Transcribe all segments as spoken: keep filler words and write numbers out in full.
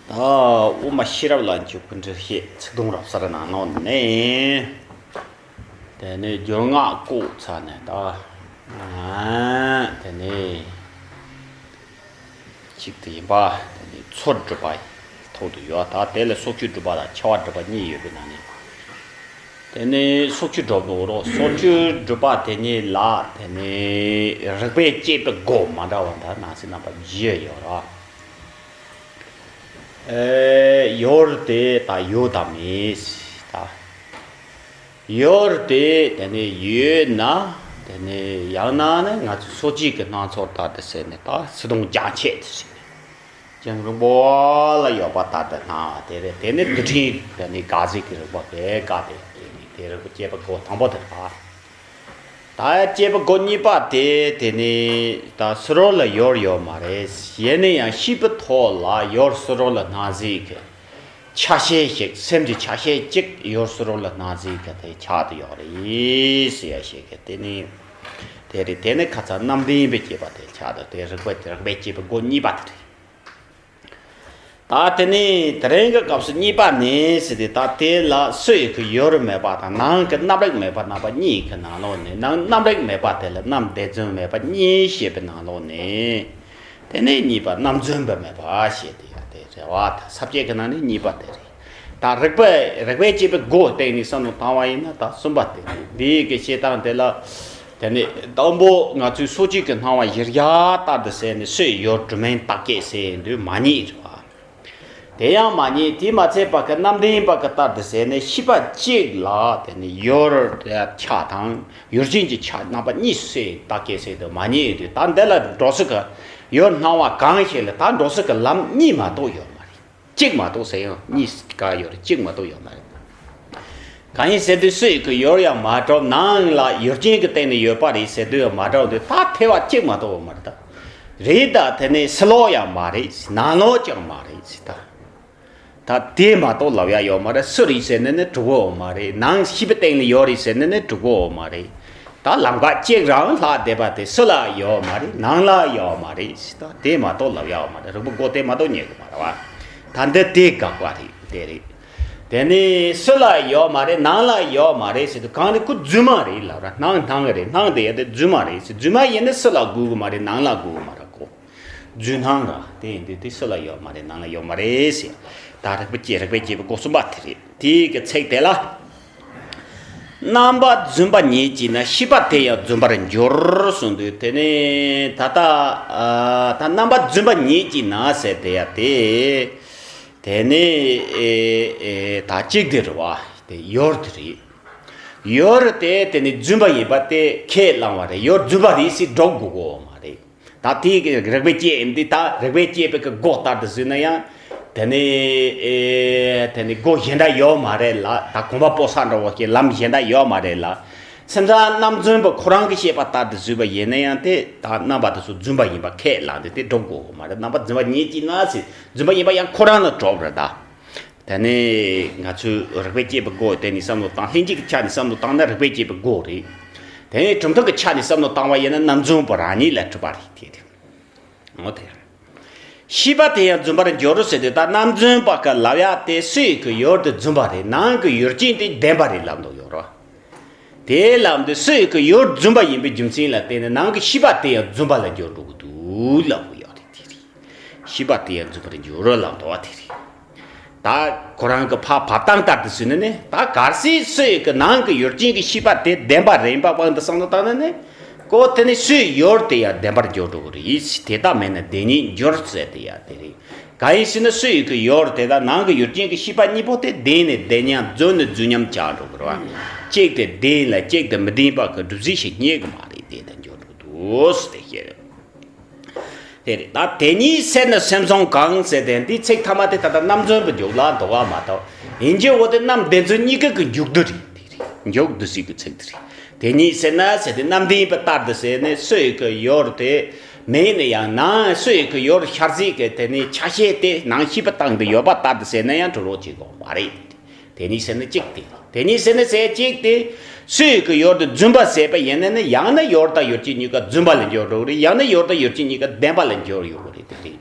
ད་དབུ་མ་ཤེས་རབ་ལ་འཇུག་པའི་འགྲེལ་བཤད་ཚིག་དུམ་རབ་གསལ་ནང་ལོགས་ནས། དེ་ནས་སྦྱོར་སྔགས་བཀོད་ཚར་ནས་ད། དེ་ནས་གཅིག་དེ་ཡིན་པ། དེ་ནས་ཚུལ་སྒྲུབ་པ་ཐོག་ཏུ་ཡོད། ད་དེ་ལ་སོ་བཅོས་སྒྲུབ་པ་དང་ཁྱབ་པ་སྒྲུབ་པ་གཉིས་ཡོད་པའི་ནང་ནས། དེ་ནས་སོ་བཅོས་སྒྲུབ་པའི་འོག་རོ། སོ་བཅོས་སྒྲུབ་པ་དེ་ཉིད་ལ་དེ་ནས་རིགས་པས་དཔྱད་པའི་སྒོ་མ་འདྲ་བ་འདྲ་ནང་གསེས་རྣམ་པ་བཞི་ཡོད་ར། ཨེ། ཡོད་དེ་ད་ཡོད་དམ་མེད་ད། ཡོད་དེ་དེ་ནས་ཡོད་ན། དེ་ནས་ཡང་ན་ནི་ང་ཚོས་སོ་བཅོས་ཀྱི་སྣང་ཚུལ་ལྟར་དུ་ཟེར་ནས་ད་སོ་བདུན་རྒྱ་ཆེ་དུ་ཟེར་ནས། ཀྱང་རིང་པོ་ལ་ཡོད་པ་ལྟར་དུ་སྣང་བ་དེ་རེད། དེ་ནི་རྡུལ་ཕྲན་དེ་ནི་དགག་བྱའི་རིགས་པ་དེ་དགག་དེ་དེ་ནི་དེ་རིགས་པ་དཔྱད་པའི་སྒོ་དང་པོ་དེ་རེད། ད་དཔྱད་པའི་སྒོ་གཉིས་པ་དེ་དེ་ནི་ད་སུ་རོ་ལ་ཡོད་ཡོད་མ་རེད། ཡིན་ན་ཡང་ཤེས་པའི་ཐོག་ལ་ཡོད་སུ་རོ་ལ་སྣང་ཟིག་གི་ཆ་ཤས་ཤིག་སེམས་ཀྱི་ཆ་ཤས་གཅིག་ཡོད་སུ་རོ་ལ་སྣང་ཟིག་གི་དེ་ཆགས་དུ་ཡོད་རེད་ཟེར་ཡ་ཞིག་གི་དེ་ནི་དེ་རེད། དེ་ནི་ཁ་ཚ་རྣམ་བདེན་པའི་དཔྱད་པ་དེ་ཆགས་དུ་དེ་རིགས་པ་དེ་རིགས་པས་དཔྱད་པའི་སྒོ་གཉིས་པ་དེ་རེད། ད་དེ་ནས་དེ་རིང་གི་སྐབས་སུ་གཉིས་པ་ནས་ཟེར་ཏེ། ད་དེ་ལ་སུ་ཡི་གི་ཡོད་རིགས་མེད་པ་དང་ནང་གི་རྣམ་རིག་མེད་པ་རྣམ་པ་གཉིས་ཀྱི་ནང་ལོགས་ནས། ནང་རྣམ་རིག་མེད་པ་དེ་ལ་རྣམ་བདེན་རྫུན་མེད་པ་གཉིས་བཤད་པའི་ནང་ལོགས་ནས། དེ་ནས་གཉིས་པ་རྣམ་རྫུན་པ་མེད་པ་ཞེས་ཏེ་ཡང་དེ་རེད་བ། ད་ས་བཅད་ཀྱི་ནང་ནས་གཉིས་པ་དེ་རེད། ད་རིགས་པ་རིགས་པས་དཔྱད་པའི་སྒོ་བསྟན་ནས་བསམ་བློ་བཏང་བ་ཡིན་ན། ད་གསུམ་པ་དེ་རེད། འདི་ཡི་གི་བཤད་སྟངས་དེ་ལ། དེ་ནས་དང་པོ་ང་ཚོས་སོ་བཅོས་ཀྱི་སྣང་བ་གཞིར་བཞག་ལྟར་དུ་ཟེར་ནས་སུ་ཡི་ཡོད་སྒྲུབ་མིན་བརྟག་དཔྱད་ཟེར་འདུག་མ་རྙེད་རེད་བ། དེ་ཡང་མ་རྙེད། དེ་མ་ཚད་པ་གི་རྣམ་བདེན་པ་གི་ལྟར་དུ་ཟེར་ནས་ཤེས་པ་གཅིག་ལ་དེ་ནས་ཡོད་ཆ་དང་ཡོད་ཅན་གྱི་ཆ་རྣམ་པ་གཉིས་སུ་བརྟག་དཔྱད་ཟེར་འདུག་མ་རྙེད་འདུག་ད་འདི་ལ་འགྲོ་ས་གི་ཡོད་སྣང་བ་གང་ཞིག་ལ་ད་འགྲོ་ས་གི་ལམ་གཉིས་མ་གཏོགས་ཡོད་མ་རེད། གཅིག་མ་གཏོགས་ཟེར་ཡང་གཉིས་ཀ་ཡོད་རེད། གཅིག་མ་གཏོགས་ཡོད་མ་རེད། གང་ཡིན་ཟེར་དུས་སུ་ཡི་གི་ཡོད་ཡང་མ་གྲུབ། ནང་ལ་ཡོད་ཅན་གྱི་སྟེང་ནས་ཡོད་པ་རེད་ཟེར་དུས་ཡང་མ་གྲུབ་འདུག་ད་ཐེ་བ་གཅིག་མ་གཏོགས་ཡོད་མ་རེད་ད། རེད་ད། དེ་ནས་ཕྱི་ལོགས་ཡང་མ་རེད། ནང་ལོགས་ཀྱང་མ་རེད་ཟེར་ད། ད་དེ་མ་གཏོགས་ལབ་ཡ་ཡོད་མ་རེད། སུ་རེད་ཟེར་ནས་ནི་གྲུབ་ཀྱི་ཡོད་མ་རེད། ནང་ཤེས་པའི་སྟེང་ལ་ཡོད་རེད་ཟེར་ནས་ནི་གྲུབ་ཀྱི་ཡོད་མ་རེད། ད་ལམ་ཁ་གཅིག་རང་ལྷག་བསྡད་པ་དེ་སུ་ལ་ཡོད་མ་རེད། ནང་ལ་ཡོད་མ་རེད་ཟེར་ད། དེ་མ་གཏོགས་ལབ་ཡ་ཡོད་མ་རེད། རིགས་པའི་སྒོ་དེ་མ་གཏོགས་རྙེད་ཀྱི་མ་རེད་བ། ད་འདི་དེ་དགག་པ་རེད། དེ་རེད། དེ་ནས་སུ་ལ་ཡོད་མ་རེད། ནང་ལ་ཡོད་མ་རེད་ཟེར་དུས་གང་རེད། ཁོ་རྫུན་མ་རེད་ལབ་ར། སྣང་སྣང་གི་རེད། སྣང་དེ་ཡ་དེ་རྫུན་མ་རེད་ཟེར། རྫུན་མ་ཡིན་ན་སུ་ལ་དགོས་ཀྱི་མ་རེད། ནང་ལ་དགོས་ཀྱི་མ་རེད་ཁོ། རྫུན་སྣང་ར། དེ་ཡིན་དུས་དེ་སུ་ལ་ཡོད་མ་རེད། ནང་ལ་ཡོད་མ་རེད་ཟེར། ད་རིགས་པས་དཔྱད་རིགས་པས་དཔྱད་པའི་སྒོ་གསུམ་པ་དེ་རེད། དེའི་གི་ཚིག་དེ་ལ། རྣམ་པ་རྫུན་པ་ཉིད་ཀྱིས་ན། ཤེས་པ་དེ་ཡང་རྫུན་པར་འགྱུར་གསུངས་དུས། དེ་ནས་ད་ལྟ་ཨ་ད་རྣམ་པ་རྫུན་པ་ཉིད་ཀྱིས་ན་ཟེར་དེ་ཡ་དེ། དེ་ནས་ཨེ་ཨེ་ད་གཅིག་དེ་རེད་བ། དེ་ཡོད་དེ་རེད། ཡོད་དེ་དེ་ནི་རྫུན་པ་ཡིན་པ་དེ་ཁས་བླངས་པ་རེད། ཡོད་རྫུན་པ་རེད་ཟེར་སྒྲུབ་དགོས་ཀྱི་ཡོད་མ་རེད། ད་དེའི་གི་རིགས་པས་དཔྱད་ཡིན་དུས། ད་རིགས་པས་དཔྱད་པའི་གི་སྒོ་ལྟར་དུ་བཟོས་ན་ཡང་། དེ་ནི་ཨེ་དེ་ནི་སྒོ་གཞན་དག་ཡོད་མ་རེད་ལ། ད་གོམ་པ་སྤོ་ས་འདྲ་བོ་ཞིག་ལམ་གཞན་དག་ཡོད་མ་རེད་ལ། སེམས་ཙམ་རྣམ་རྫུན་པ་ཁོ་རང་གི་བཤད་པ་ལྟར་དུ་བཟོས་པ་ཡིན་ན་ཡང་། དེ་ད་རྣམ་པ་དེ་ཚོ་རྫུན་པ་ཡིན་པ་ཁས་བླངས་ཏེ་དེ་སྒྲུབ་དགོས་མ་རེད། རྣམ་པ་རྫུན་པ་ཉིད་ཀྱིས་ན་ཟེར། རྫུན་པ་ཡིན་པ་ཡང་ཁོ་རང་ལ་གྲུབ་རེད་ད། དེ་ནས་ང་ཚོས་རིགས་པས་དཔྱད་པའི་སྒོ་དེ་ནས་བསམ་བློ་བཏང་། ལྷན་སྐྱེས་ཀྱི་ཆ་ནས་བསམ་བློ་བཏང་ན་རིགས་པས་དཔྱད་པའི་སྒོ་རེད། དེ་ནས་གྲུབ་མཐའ་གི་ཆ་ནས་བསམ་བློ་བཏང་བ་ཡིན་ན་རྣམ་རྫུན་པ་རང་ཉིད་ལ་གྲུབ་པ་རེད། དེ་རེད། འོ་དེ་རེད། ཤེས་པ་དེ་ཡང་རྫུན་པར་འགྱུར་ཟེར་དུས། ད་རྣམ་རྫུན་པ་གི་ལབ་ཡ་དེ་སུ་ཡི་གི་ཡོད་དེ་རྫུན་པ་རེད། ནང་གི་ཡོད་ཅན་དེ་བདེན་པ་རེད་ལབ་འདོད་ཡོད་རེད། དེ་ལབ་དུས་སུ་ཡི་གི་ཡོད་རྫུན་པ་ཡིན་པའི་རྒྱུ་མཚན་ལ་བརྟེན་ནས་ནང་གི་ཤེས་པ་དེ་ཡང་རྫུན་པ་ལ་འགྱུར་འགྲོ་གི་འདུག་ལབ་གི་ཡོད་རེད། དེ་རེད། ཤེས་པ་དེ་ཡང་རྫུན་པར་འགྱུར་རོ་ལབ་འདུག་བ། དེ་རེད། ད་ཁོ་རང་གི་ཕ་བབ་སྟངས་ལྟར་དུ་བཟོས་ནས་ནི། ད་གལ་སྲིད་སུ་ཡི་གི་ནང་གི་ཡོད་ཅན་གྱི་ཤེས་པ་དེ་བདེན་པ་རེད་པ་དབང་དུ་བསམ་བློ་བཏང་ན་ནི། ཁོ་དེ་ནི་སུ་ཡི་ཡོད་དེ་ཡང་བདེན་པར་འགྱུར་འགྲོ་གི་རེད། དེ་ལྟ་མེད་ན་བདེན་ཉིད་འགྱུར་ཟེར་དེ་ཡང་དེ་རེད། གང་ཡིན་ཟེར་ན་སུ་ཡི་གི་ཡོད་དེ་དང་ནང་གི་ཡོད་ཅན་གྱི་ཤེས་པ་གཉིས་པོ་དེ་བདེན་ནི་བདེན་མཉམ་རྫུན་ནི་རྫུན་མཉམ་ཆགས་འགྲོ་གི་རེད་བ། གཅིག་དེ་བདེན་ལ་གཅིག་དེ་མི་བདེན་པ་གི་སྒྲུབ་བྱེད་ཞིག་རྙེད་གི་མ་རེད། དེ་ལྟར་འགྱུར་འགྲོ་འདུག་ཟེར་དེ་བཤད། དེ་རེད། ད་དེ་ཉིད་ཟེར་ན་སེམས་བྱུང་གང་ཟེར་དེ། འདི་ཚིག་ཐ་མ་དེ་ད་ལྟ་རྣམ་རྫུན་པའི་མཇུག་ལ་འདུག་བ་མ་གཏོགས། ཡིན་གྱི་འོ་དེ་རྣམ་བདེན་རྫུན་གཉིས་ཀ་གི་མཇུག་བསྡུ་རེད། དེ་རེད། མཇུག་བསྡུ་སྲིད་ཀྱི་ཚིག་དེ་རེད། དེ་ཉིད་ཟེར་ན་ཟེར་དེ་རྣམ་བདེན་པའི་ལྟར་དུ་ཟེར་ནས་སུ་ཡི་གི་ཡོད་དེ་མེད་ན་ཡང་ནང་སུ་ཡི་གི་ཡོད་ཤར་ཚིག་གི་དེ་ནི་ཆ་ཤས་དེ་ནང་ཤེས་པ་སྟེང་དུ་ཡོད་པ་ལྟར་དུ་ཟེར་ན་ཡང་གྲུབ་རོགས་བྱེད་དགོས་མ་རེད། དེ་ཉིད་ཟེར་ན་གཅིག་དེ། དེ་ཉིད་ཟེར་ན་ཟེར་གཅིག་དེ། སུ་ཡི་གི་ཡོད་དེ་རྫུན་པ་ཟེར་པ་ཡིན་ན་ནི། ཡང་ན་ཡོད་དང་ཡོད་ཅན་གཉིས་ཀ་རྫུན་པ་ལ་འགྱུར་འགྲོ་གི་རེད། ཡང་ན་ཡོད་དང་ཡོད་ཅན་གཉིས་ཀ་བདེན་པ་ལ་འགྱུར་ཡོང་གི་རེད། དེ་རེད།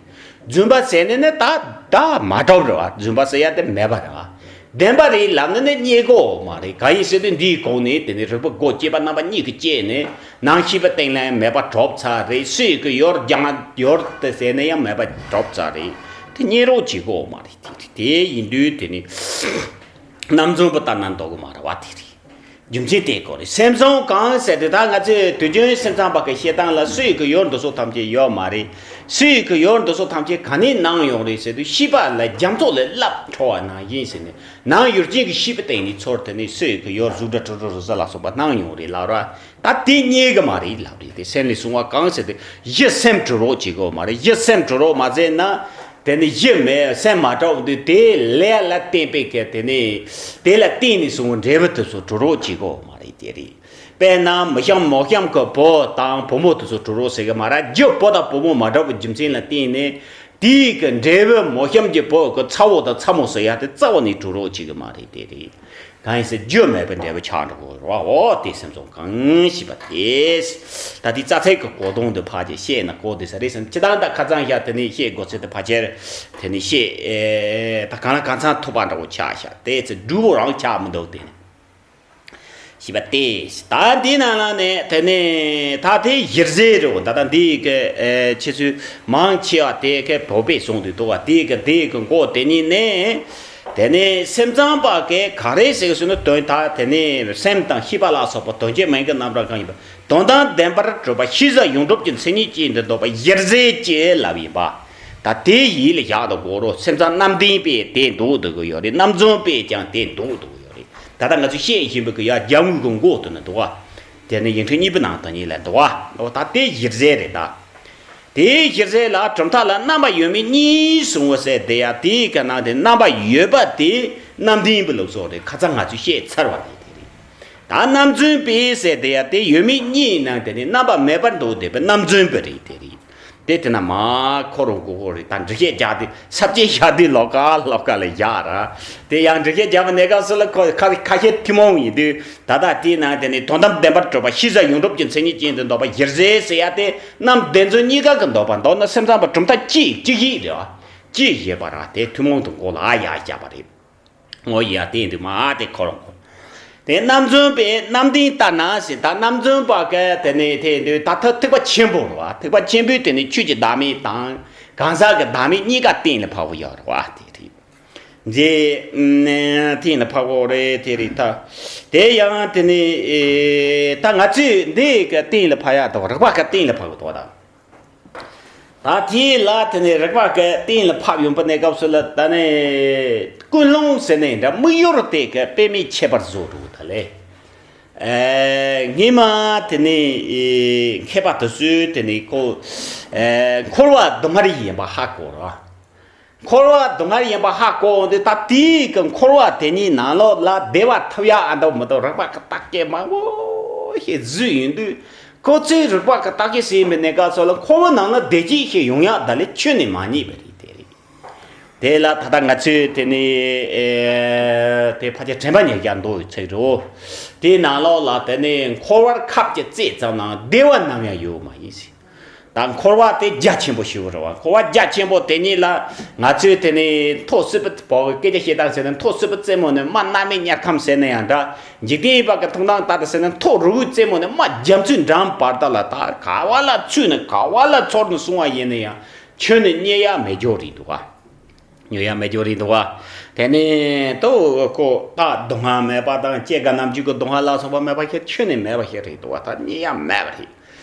རྫུན་པ་ཟེར་ནས་ནི་ད་ད་མ་གྲུབ་རེད་བ། རྫུན་པ་ཟེར་ཡ་དེ་མེད་པ་རེད་བ། བདེན་པ་རེད་ལབ་ནས་ནི་རྙེད་གོ་མ་རེད། གང་ཡིན་ཟེར་དུས་འདིའི་གོང་ནས་དེ་ནི་རིག་པ་སྒོ་སྐྱེས་པ་རྣམ་པ་གཉིས་ཀྱིས་དཔྱད་ནས་ནང་ཤེས་པ་སྟེང་ལ་ཡང་མེད་པ་གྲུབ་ཚར་རེད། སུས་ཀྱི་ཡོར་རྒྱང་ཡོར་དེ་ཟེར་ནས་ཡང་མེད་པ་གྲུབ་ཚར་རེད། དེ་རྙེད་རོགས་བྱེད་གོ་མ་རེད། དེ་དེ་ཡིན་དུས་དེ་ནི་རྣམ་རྫུན་པ་ལྟར་ན་འདོགས་གི་མ་རེད་བ། དེ་རེད། རྒྱུ་མཚན་དེ་ཀོ་རེད། སེམས་བཟང་གང་ཟེར་དུས་ད་ང་ཚོས་དུས་རྒྱུན་སེམས་ཙམ་པ་གི་བཤད་སྟངས་ལ་སུ་ཡི་གི་ཡོར་འདི་ཚོ་ཐམས་ཅད་ཡོད་མ་རེད། སུ་ཡི་གི་ཡོར་འདི་ཚོ་ཐམས་ཅད་ག་ནས་ནང་ཡོང་རེད་ཟེར་དུས་ཤེས་པ་ལ་རྒྱ་མཚོ་ལས་རླབས་འཕྲོ་བ་ནང་བཞིན་ཟེར་ནས་ནང་ཡུལ་ཅན་གྱི་ཤེས་པ་སྟེང་ནས་ཚོར་དེ་ནས་སུ་ཡི་གི་ཡོར་གཟུགས་སྒྲ་དྲི་རོ་རེག་བྱ་ལ་སོགས་པ་ནང་ཡོང་རེད་ལབ་ར། ད་དེ་རྙེད་གི་མ་རེད་ལབ་རེད། དེ་སེམས་ལས་བྱུང་བ་གང་ཟེར་དུས་གཞི་སེམས་དྲི་རོགས་བྱེད་གི་མ་རེད། གཞི་སེམས་དྲི་རོགས་མ་བྱས་ན། དེ་ནི་གཞི་མེད་སེམས་མ་གྲུབ་དུས་དེ་ལས་ལ་བརྟེན་པའི་གི་དེ་ནི་དེ་ལ་བརྟེན་ནས་བྱུང་བའི་འབྲས་བུ་དེ་ཚོ་གྲུབ་རོགས་བྱེད་གོ་མ་རེད། དེ་རེད། དཔེར་ན་མི་གཤམ་མོ་གཤམ་གི་བུ་དང་བུ་མོ་དེ་ཚོ་གྲུབ་རོགས་ཟེར་གི་མ་རེད། རྒྱུ་བུ་དང་བུ་མོ་མ་གྲུབ་པའི་རྒྱུ་མཚན་ལ་བརྟེན་ནས་དེའི་གི་འབྲས་བུ་མོ་གཤམ་གྱི་བུ་གི་ཚ་བོ་དང་ཚ་མོ་ཟེར་ཡ་དེ་རྩ་བ་ནས་གྲུབ་རོགས་བྱེད་གི་མ་རེད། དེ་རེད། གང་ཡིན་ཟེར་རྒྱུ་མེད་པའི་འབྲས་བུ་ཆགས་འགྲོ་གི་རེད་བ། འོ་དེ་སེམས་ཙམ་གང་ཞེས་པ་དེ། ད་དེ་རྩ་ཚིག་གི་གོ་དོན་དེ་ཕར་ཅིག་བཤད་ན་གོ་བདེ་ས་རེད་བསམ། སྤྱིར་བཏང་ད་ཁ་ཚང་བཞག་དེ་ནས་བཤད་དགོས་ཚེ་དེ་ཕལ་ཆེར་དེ་ནས་བཤད་ཨེ་ད་གང་ལ་གང་འཚམ་ཐུབ་པ་འདྲ་བོ་ཆགས་ཤག་དེ་ཚེ་འབྲས་བུ་རང་ཆགས་མི་འདུག་དེ་ནས་ཞེས་པ་སྟེ། ད་འདི་ནང་ལ་ནས་དེ་ནས་ད་དེ་གཞི་རྩ་རེད། ད་ལྟ་འདི་གི་ཨེ་ཁྱེད་ཚོས་མང་ཆེ་བ་དེ་གི་བོད་པས་གསུངས་འདུག་འདུག་བ། དེ་གི་དེ་གི་མགོ་དེ་ཉིད་ནས་དེ་ནས་སེམས་ཙམ་པ་གི་ག་རེ་ཟེར་གི་ཟེར་ན་དོན་དག་དེ་ནས་སེམས་དང་ཤེས་པ་ལ་སོགས་པ་དོན་གྱི་མིང་གི་རྣམ་གྲངས་གང་ཡིན་པ། དོན་དམ་བདེན་པར་གྲུབ་པ་ཤེས་བྱ་ཡོངས་གྲུབ་ཀྱི་མཚན་ཉིད་ཅན་དུ་འདོགས་པ་གཞི་རྩ་ཅེས་ལབ་ཡིན་པ། ད་དེ་ཡིད་ལ་བཞག་ཏུ་དགོས་རོགས། སེམས་ཙམ་རྣམ་བདེན་པས་དེ་འདོགས་འདུག་གི་ཡོད་རེད། རྣམ་རྫུན་པས་ཀྱང་དེ་འདོགས་འདུག་གི་ཡོད་རེད། ད་ལྟ་ང་ཚོས་བཤད་བཞིན་པའི་གི་ཡ་རྒྱ་དངོས་ཀྱི་མགོ་དེ་ནི་འདུག་བ། དེ་ནི་ཡིག་ཕྲེང་གཉིས་པའི་ནང་དོན་གཉིས་ལ་འདུག་བ། འོ་ད་དེ་གཞི་རྩ་རེད་ད། དེའི་གཞི་རྩ་ལ་གྲུབ་མཐའ་ལ་རྣམ་པ་ཡོད་མེད་གཉིས་གསུངས་པ་ཟེར་དེ་ཡ། དེའི་གི་ནང་དེ་རྣམ་པ་ཡོད་པ་དེ་རྣམ་བདེན་པའི་ལུགས་སྲོལ་རེད། ཁ་ཚ་ང་ཚོས་བཤད་ཚར་བ་རེད། དེ་རེད། ད་རྣམ་རྫུན་པས་ཟེར་དེ་ཡ་དེ་ཡོད་མེད་གཉིས་ནང་དེ་ནི་རྣམ་པ་མེད་པར་འདོགས་བསྡད་པའི་རྣམ་རྫུན་པ་རེད། དེ་རེད། དེ་དེ་ན་མ་ཁོ་རང་མགོ་ཁོ་རེད། ད་འགྲེལ་བཤད་རྒྱག་དུས་ས་བཅད་བཞག་དུས་ལོགས་ཀ་ལོགས་ཀ་ལ་བཞག་ར། དེ་ཡང་འགྲེལ་བཤད་རྒྱག་པ་གནས་སྐབས་སུ་ལ་ཁོ་ཁ་ཁ་ཤས་ཐུན་མོང་ཡིན་དུས། ད་ལྟ་དེའི་ནང་དེ་ནི་དོན་དམ་བདེན་པར་གྲུབ་པ་ཤེས་བྱ་ཡོངས་གྲུབ་ཀྱི་མཚན་ཉིད་ཅན་དུ་འདོགས་པ་གཞི་རྩ་ཟེར་ཡ་དེ་རྣམ་བདེན་རྫུན་གཉིས་ཀ་གི་འདོགས་པ་འདོགས་ན་སེམས་ཙམ་པ་གྲུབ་མཐའ་གཅིག་གཅིག་ཤེས་རེད་བ། གཅིག་ཤེས་པ་ར་དེ་ཐུན་མོང་དུ་མགོ་ལ་ཨ་ཡ་བཞག་པ་རེད། ངོ་ཡ་དེ་འདི་མ་དེ་ཁོ་རང་ཁོ། དེ་རྣམ་རྫུན་པས་རྣམ་བདེན་ལྟར་ན་ཟེར། ད་རྣམ་རྫུན་པ་ག་དེ་ནི་དེ་འདི་ད་ཐ་ཐེག་པ་ཆེན་པོ་རེད་བ། ཐེག་པ་ཆེན་པོའི་དེ་ནི་ཆོས་ཀྱི་བདག་མེད་དང་གང་ཟག་གི་བདག་མེད་གཉིས་ཀ་གཏན་ལ་ཕབ་པ་ཡོད་རེད་བ། དེ་རེད། རྗེ་གཏན་ལ་ཕབ་པ་རེད། དེ་རེད་ད། དེ་ཡང་དེ་ནི་ཨེ་ད་ང་ཚོས་འདི་གི་གཏན་ལ་ཕབ་ཡ་དང་རིགས་པ་གི་གཏན་ལ་ཕབ་པ་དང་ད། ད་དེ་ལ་དེ་ནི་རིགས་པ་གི་གཏན་ལ་ཕབ་ཡོང་པ་གནས་སྐབས་སུ་ལ་ད་ནི་ཀུན་སློང་ཟེར་ནས་འདྲ་དམིགས་ཡུལ་དེ་གི་དཔེ་མེད་ཁྱད་པར་བཟོ་འགྲོ་ད་ལེ། ཨེ་སྔས་མ་དེ་ནི་ཨེ་མཁས་པ་དེ་ཚོས་དེ་ནི་ཁོ་ཨེ་འཁོར་བ་སྡུག་བསྔལ་ཡིན་པ་ཧ་གོ་ར། འཁོར་བ་སྡུག་བསྔལ་ཡིན་པ་ཧ་གོ་འོང་དུས་ད་དེའི་གི་འཁོར་བ་དེ་གཉིས་ནང་ལོགས་ལ་བདེ་བ་ཐོབ་ཡ་ཨ་འདྲ་མི་འདུག་རིགས་པ་གི་བརྟག་དཔྱད་མང་པོ་ཞིག་བཟོས་ཡོང་དུས། ཁོ་ཚོས་རིགས་པ་གི་བརྟག་དཔྱད་བྱས་པའི་གནས་སྐབས་སུ་ལ་འཁོར་བ་ནང་ལ་བདེ་སྐྱིད་ཞིག་ཡོང་ཡ་ད་ལས་ཁྱོན་ནས་མ་རྙེད་པ་རེད། དེ་རེད། དེ་ལ་ད་ལྟ་ང་ཚོས་དེ་ནི་ཨེ་དེ་ཕལ་ཆེར་དྲན་པ་ཉེར་བརྒྱད་མདོ་ཡི་ཚིག་རེད། དེའི་ནང་ལོགས་ལ་དེ་ནི་འཁོར་བར་ཁབ་ཀྱི་རྩེ་ཙམ་ན་བདེ་བ་ནམ་ཡང་ཡོད་མ་ཡིན་ཟེར། ད་འཁོར་བ་དེ་རྒྱ་ཆེན་པོ་ཞིག་རེད་བ། འཁོར་བ་རྒྱ་ཆེན་པོ་དེ་ཉིད་ལ་ང་ཚོས་དེ་ནི་མཐོ་སྲིད་པའི་བོད་ཀྱི་སྐད་ཆ་བཤད་སྟངས་ཟེར་ན་མཐོ་སྲིད་པའི་རྩེ་མོ་ནས་མར་གནམ་མེད་དམྱལ་ཁམས་ཟེར་ན་ཡང་འདྲ། འཇིག་རྟེན་པ་གི་མཐོང་སྟངས་ལྟར་དུ་ཟེར་ན་མཐོ་རི་བོའི་རྩེ་མོ་ནས་མར་རྒྱ་མཚོའི་འགྲམ་བར་དག་ལ་ད་ག་བ་ལ་ཚུད་ནས་ག་བ་ལ་ཚོར་ནས་སོང་བ་ཡིན་ན་ཡང་ཁྱོན་ནས་རྙེད་ཡ་མེད་རྒྱུ་རེད་འདུག་བ། ཉོ་ཡ་མེད་རྒྱུ་རེད་འདུག་བ། དེ་ནས་ལྟོ་ཁོ་ད་སྡུག་བསྔལ་མེད་པ་དང་སྐྱེ་རྒ་ན་འཆི་གི་སྡུག་བསྔལ་ལ་སོགས་པ་མེད་པ་ཞིག་ཁྱོན་ནས་མེད་པ་ཞིག་རེད་འདུག་བ། ད་རྙེད་ཡ་མེད་པ་རེད།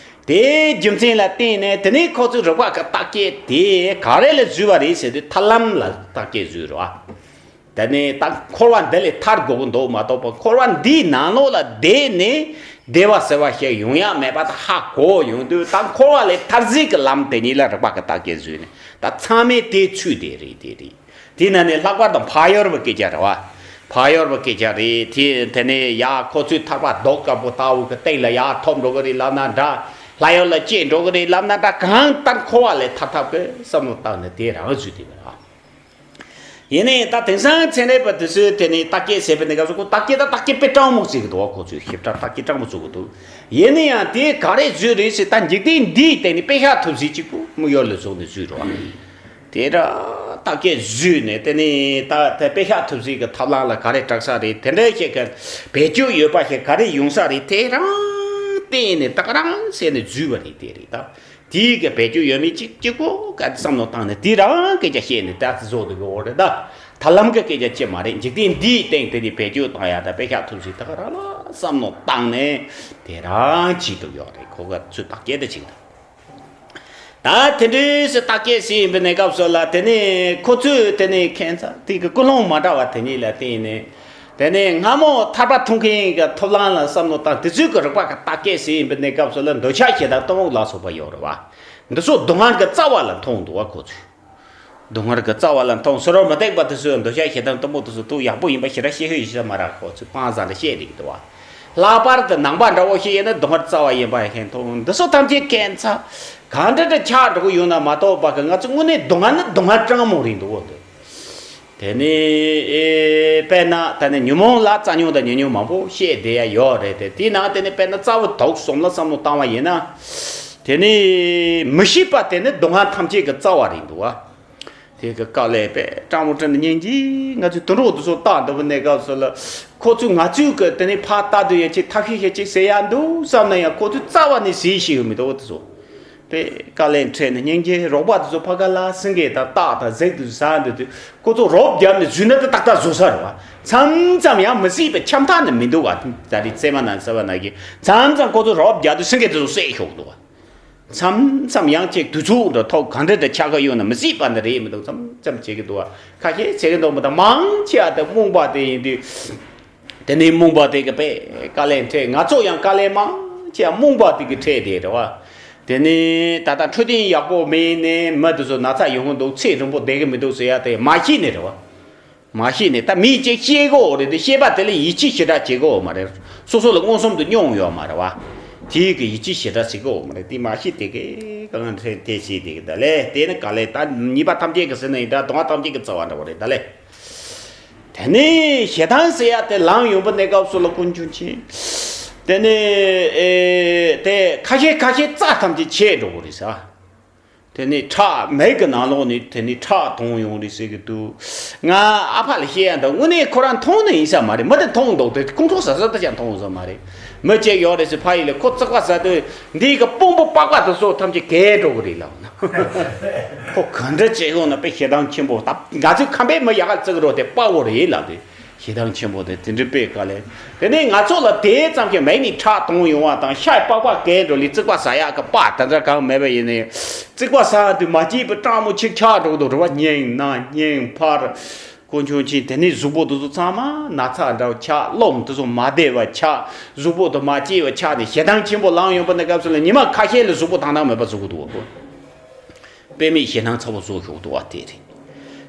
དེའི་རྒྱུ་མཚན་ལ་བརྟེན་ནས་དེ་ནས་ཁོ་ཚོས་རིགས་པ་གི་བརྟག་དཔྱད་དེ་ག་རེ་ལ་བཟོས་པ་རེད་ཟེར་དུས་ཐར་ལམ་ལ་བརྟག་དཔྱད་བཟོས་རེད་བ། དེ་ནས་ད་འཁོར་བ་འདི་ལས་ཐར་དགོས་ཀྱི་འདུག་མ་གཏོགས་པ་འཁོར་བ་འདིའི་ནང་ལོགས་ལ་བསྡད་ནས་བདེ་བ་ཟེར་བ་ཞིག་ཡོང་ཡ་མེད་པ་ད་ཧ་གོ་ཡོང་དུས་ད་འཁོར་བ་ལས་ཐར་ཟིན་གྱི་ལམ་དེ་ཉིད་ལ་རིགས་པ་གི་བརྟག་དཔྱད་བཟོས་ནས། ད་ཚང་མས་དེ་ཚུད་དེ་རེད། དེ་རེད། དེ་ན་ནི་ལྷག་པར་དུ་འཕགས་ཡུལ་པའི་སྐད་ཆ་རེད་བ། འཕགས་ཡུལ་པའི་སྐད་ཆ་རེད། དེ་དེ་ནས་ཡ་ཁོ་ཚོའི་ཐར་པ་རྡོ་དཀར་པོ་ལྟ་བུ་གི་སྟེང་ལ་ཡ་ཐོབ་འགྲོ་གི་རེད་ལབ་ན་འདྲ། ལྷ་ཡུལ་ལ་སྐྱེས་འགྲོ་གི་རེད་ལབ་ན་འདྲ། གང་ལྟར་འཁོར་བ་ལས་ཐར་ཐབས་ཀྱི་བསམ་བློ་བཏང་ནས་དེ་རང་བཟོས་དེ་རེད་བ། ཡིན་ནའི་ད་དེང་སང་ཚན་རིག་པ་དེ་ཚོས་དེ་ནི་བརྟག་དཔྱད་བྱས་པའི་གནས་སྐབས་སུ་ཁོ་བརྟག་དཔྱད་ད་བརྟག་དཔྱད་དཔེ་སྤྲང་མོ་བྱེད་ཀྱི་འདུག་བ། ཁོ་ཚོས་ཞིབ་ཕྲ་བརྟག་དཔྱད་སྤྲང་མོ་བྱེད་ཀྱི་འདུག་ཡིན་ན་ཡང་དེ་ག་རེ་བཟོས་རེད་ཟེར་ད་འཇིག་རྟེན་འདིའི་སྟེང་ནས་དཔེ་ཤ་ཐུབ་ཟིག་གཅིག་པུ་དམིགས་ཡུལ་ལ་བཟུང་ནས་བཟོས་རེད་བ། དེ་ར་རྟགས་བརྒྱད་བཟོས་ནས་དེ་ནས་ད་དེ་དཔེ་ཤག་ཐུབ་ཟིག་གི་ཐབས་ལམ་ལ་ག་རེ་གྲགས་ས་རེད། དེ་འདྲ་ཞིག་གི་བེད་སྤྱོད་ཡོད་པ་ཞིག་ག་རེ་ཡོང་ས་རེད། དེ་རང་བལྟས་ནས་ད་ག་རང་བསད་ནས་བཟོས་པ་རེད། དེ་རེད་ད། དེའི་གི་བེད་སྤྱོད་ཡོད་མེད་ཅིག་གཅིག་པོ་ག་བསམ་བློ་བཏང་ནས་དེ་རང་སྐད་ཆ་བཤད་ནས་ད་བཟོ་འདུག་གི་འོ་རེད་ད། ད་ལམ་གི་སྐད་ཆ་ཅི་མ་རེད། འཇིག་རྟེན་འདིའི་སྟེང་དེ་ནས་བེད་སྤྱོད་བཏང་ཡ་ད་དཔེ་ཤག་ཐུབ་ཟིག་ད་ག་རང་ལ་བསམ་བློ་བཏང་ནས་དེ་རང་བྱེད་འདུག་ཡོད་རེད། ཁོ་ག་ཚོད་རྟགས་བརྒྱད་དེ་བྱེད་འདུག་ད་དེ་འདྲའི་སེ་རྟགས་བརྒྱད་ཟེར་ཡིན་པའི་གནས་སྐབས་སུ་ལ་དེ་ནས་ཁོ་ཚོས་དེ་ནས་ཁྱད་མཚར་དེ་གི་ཀུན་སློང་མ་འདྲ་བ་དེ་གཉིས་ལ་བརྟེན་ནས་དེ་ནས་སྔ་མོ་ཐར་པ་ཐོབ་མཁན་གྱི་ཐོབ་ལམ་ལ་བསམ་བློ་བཏང་དེ་ཚོའི་གི་རིག་པ་གི་རྟགས་བརྒྱད་ཟེར་ཡིན་པའི་གནས་སྐབས་སུ་ལ་འདོད་ཆགས་ཞེ་སྡང་གཏི་མུག་ལ་སོགས་པ་ཡོད་རེད་བ། འདི་ཚོ་སྡུག་བསྔལ་གྱི་རྩ་བ་ལ་མཐོང་འདུག་བ་ཁོ་ཚོས། སྡུག་བསྔལ་གྱི་རྩ་བ་ལ་མཐོང་ཟེར་བ་མི་བཏུབ་པ་དེ་ཚོས་འདོད་ཆགས་ཞེ་སྡང་གཏི་མུག་དེ་ཚོ་དུ་ཡག་པོ་ཡིན་པ་ཞེ་དྲག་བཤད་ཤེས་ཡོད་ཤེས་མ་རག་ཁོ་ཚོས་སྤང་བཟང་ལ་བཤད་རིགས་འདུག་བ། ལྷག་པར་དུ་ནང་པ་འདྲ་བོ་ཞིག་ཡིན་ན་སྡུག་བསྔལ་རྩ་བ་ཡིན་པ་ཡང་མཁྱེན་ཐུབ། འདི་ཚོ་ཐམས་ཅད་ཁྱད་མཚར་གང་འདྲ་འདྲ་ཆགས་འགྲོ་གི་ཡོད་ན་མ་གཏོགས་པ་གི་ང་ཚོ་དངོས་གནས་སྡུག་བསྔལ་ནི་སྡུག་བསྔལ་སྤྲང་མོ་རེད་འདུག་འོ་འདུག་དེ་ནི་ཨེ་དཔེར་ན་ད་ནི་ཉོན་མོངས་ལ་རྩ་རྙོག་དང་ཉེ་ཉོན་མང་པོ་བཤད་བསྡད་ཡ་ཡོད་རེད་དེ། དེའི་ནང་དེ་ནི་དཔེར་ན་རྩ་བ་དུག་གསུམ་ལ་བསམ་བློ་བཏང་བ་ཡིན་ན། དེ་ནི་མི་ཤེས་པ་དེ་ནི་སྡུག་བསྔལ་ཐམས་ཅད་ཀྱི་རྩ་བ་རེད་འདུག་བ། དེ་གི་དཀའ་ལས་པས་སྤྲང་མོ་སྤྲང་ནས་སྙིང་རྗེ་ང་ཚོས་དུད་འགྲོ་དེ་ཚོ་བཏགས་འདུག་པའི་གནས་སྐབས་སུ་ལ་ཁོ་ཚོས་ང་ཚོས་གི་དེ་ནི་ཕར་ལྟ་དུས་ཡ་ཅིག་ཐབས་ཤེས་ཤིག་ཅིག་ཟེར་ཡ་འདུག་བསམ་ན་ཡང་ཁོ་ཚོས་རྩ་བ་ནས་ཟེར་ཤེས་ཡོད་མི་འདུག་དེ་ཚོ། པས་དཀའ་ལས་འཕྲད་ནས་སྙིང་རྗེ་རོགས་པ་དེ་ཚོ་ཕ་ག་ལ་སེང་གེ་དང་སྟག་དང་གཟིག་དེ་ཚོ་ཟ་འདོད་དུས་ཁོ་ཚོ་རོབ་རྒྱབ་ནས་འཛུལ་ན་དེ་ཏག་ཏག་བཟོ་ས་རེད་བ། མཚམས་མཚམས་ཡང་མི་སྲིད་པའི་འཆམ་ཐག་ནི་མི་འདུག་བ། ད་རེས་ཙེ་མ་ན་ཟེར་བ་ན་གི་མཚམས་མཚམས་ཁོ་ཚོ་རོབ་རྒྱབ་དུས་སེང་གེ་དེ་ཚོ་བསད་ཤོག་འདུག་བ། མཚམས་མཚམས་ཡང་ཅིག་དུས་ཚོད་འདྲ་ཐོག་གང་འདྲ་འདྲ་ཆགས་ཀ་ཡོད་ན་མི་སྲིད་པ་འདི་རེད་མི་འདུག་མཚམས་མཚམས་བྱེད་ཀྱི་འདུག་བ། ཁ་ཤས་བྱེད་ཀྱི་འདུག་མི་འདུག་མང་ཆེ་བ་དེ་རྨོངས་པ་དེ་ཡིན་དུས། དེ་ནས་རྨོངས་པ་དེ་གི་པས་དཀའ་ལས་འཕྲད། ང་ཚོ་ཡང་དཀའ་ལས་མང་ཆེ་རྨོངས་པ་དེ་གི་འཕྲད་དེ་རེད་བ། དེ་ནས་ད་ལྟ་འཕྲོད་བསྟེན་ཡག་པོ་མེད་ནས་མི་དེ་ཚོ་ན་ཚ་ཡོང་གི་འདུག་ཚེ་རིང་པོ་བསྡད་གི་མི་འདུག་ཟེར་ཡ་དེ་མ་ཤེས་ནས་རེད་བ། མ་ཤེས་ནས་ད་མིས་ཅིག་ཤེས་གི་ཡོད་རེད་དེ་ཤེས་པ་དེ་ལ་ཡིད་ཆེས་ཞེ་དྲག་བྱེད་གི་ཡོད་མ་རེད། སོ་སོ་ལ་མངོན་སུམ་དུ་མྱོང་ཡོད་མ་རེད་བ། དེའི་གི་ཡིད་ཆེས་ཞེ་དྲག་བྱེད་གི་ཡོད་མ་རེད། དེ་མ་ཤེས་དེ་གི་གང་འཕྲད་དེ་ཤེས་དེ་གི་ད་ལས་དེ་ནི་དཀའ་ལས་ད་ཉེས་པ་ཐམས་ཅད་གི་ཟེར་ན་ཡིན་ད་སྡུག་བསྔལ་ཐམས་ཅད་གི་རྩ་བ་འདྲ་བོ་རེད་ད་ལས། དེ་ནས་ཞེ་སྡང་ཟེར་ཡ་དེ་ལངས་ཡོང་པ་གནས་སྐབས་སུ་ལ་ཀུན་འབྱུང་ཆེ། དེ་ནས་ཨེ་དེ་ཁ་ཤས་ཁ་ཤས་རྩ་ཐམས་ཅད་ཆད་འགྲོ་གི་རེད་ཟེར། དེ་ནས་ཁྲག་མིག་གི་ནང་ལོགས་ནས་དེ་ནས་ཁྲག་གཏོང་ཡོང་རེད་ཟེར་གི་འདུག་ང་ཨ་ཕ་ལ་བཤད་ཡ་འདྲ་དངོས་གནས་ཁོ་རང་མཐོང་ནི་ཡིན་ས་མ་རེད། མི་དེ་མཐོང་འདུག་དེ་ཁོང་ཁྲོ་ཟ་ཟ་ད་ཅང་མཐོང་ས་མ་རེད། མི་གཅིག་ཡོད་རེད་ཟེར་ཕ་ཡུལ་ལ་ཁོ་བཙག་པ་ཟ་དུས་འདིའི་གི་དཔོན་པོ་པགས་པ་དེ་ཚོ་ཐམས་ཅད་གས་འགྲོ་གི་རེད་ལབ་ན། ཁོ་ག་འདྲ་བྱེད་ཡོང་ན་དཔེ་ཞེ་སྡང་ཆེན་པོ་ད་ང་ཚོའི་ཁམས་པའི་མི་ཡག་ག་བརྩི་གི་རོགས་དེ་དཔའ་བོ་རེད་ལབ་དུས་ཞེ་སྡང་ཆེན་པོ་དེ་དེ་འདྲའི་དཔེ་དཀའ་ལས། དེ་ནས་ང་ཚོ་ལ་དེ་ཙམ་གྱི་མིག་ནས་ཁྲག་གཏོང་ཡོང་བ་དང་ཤ་པགས་པ་གས་འགྲོ་ལི་བཙག་པ་ཟ་ཡག་གི་པགས་དེ་འདྲ་གང་མེད་པ་ཡིན་ནའི་བཙག་པ་ཟ་དུས་མ་སྐྱིད་པའི་སྤྲང་མོ་ཆིག་ཆག་འགྲོ་གི་འདུག་རེད་བ། སྙིང་ན་སྙིང་འཕར། ཀུན་འབྱུང་ཆེན་དེ་ནས་གཟུགས་པོ་དེ་ཚོ་ཚང་མ་ན་ཚ་འདྲ་བོ་ཆགས། རླུང་དེ་ཚོ་མ་བདེ་བ་ཆགས། གཟུགས་པོ་དེ་མ་སྐྱིད་པ་ཆགས་ནས་ཞེ་སྡང་ཆེན་པོ་ལངས་ཡོང་པ་ནས་སྐབས་སུ་ལ་ཉི་མ་ཁ་ཤས་ལ་གཟུགས་པོ་ཐང་ཐང་མེད་པ་བཟོ་གི་འདུག་བ། དཔེ་མེད་ཞེ་སྡང་ཚ་བོ་བཟོ་ཞོག་འདུག་བ་དེ་རེད།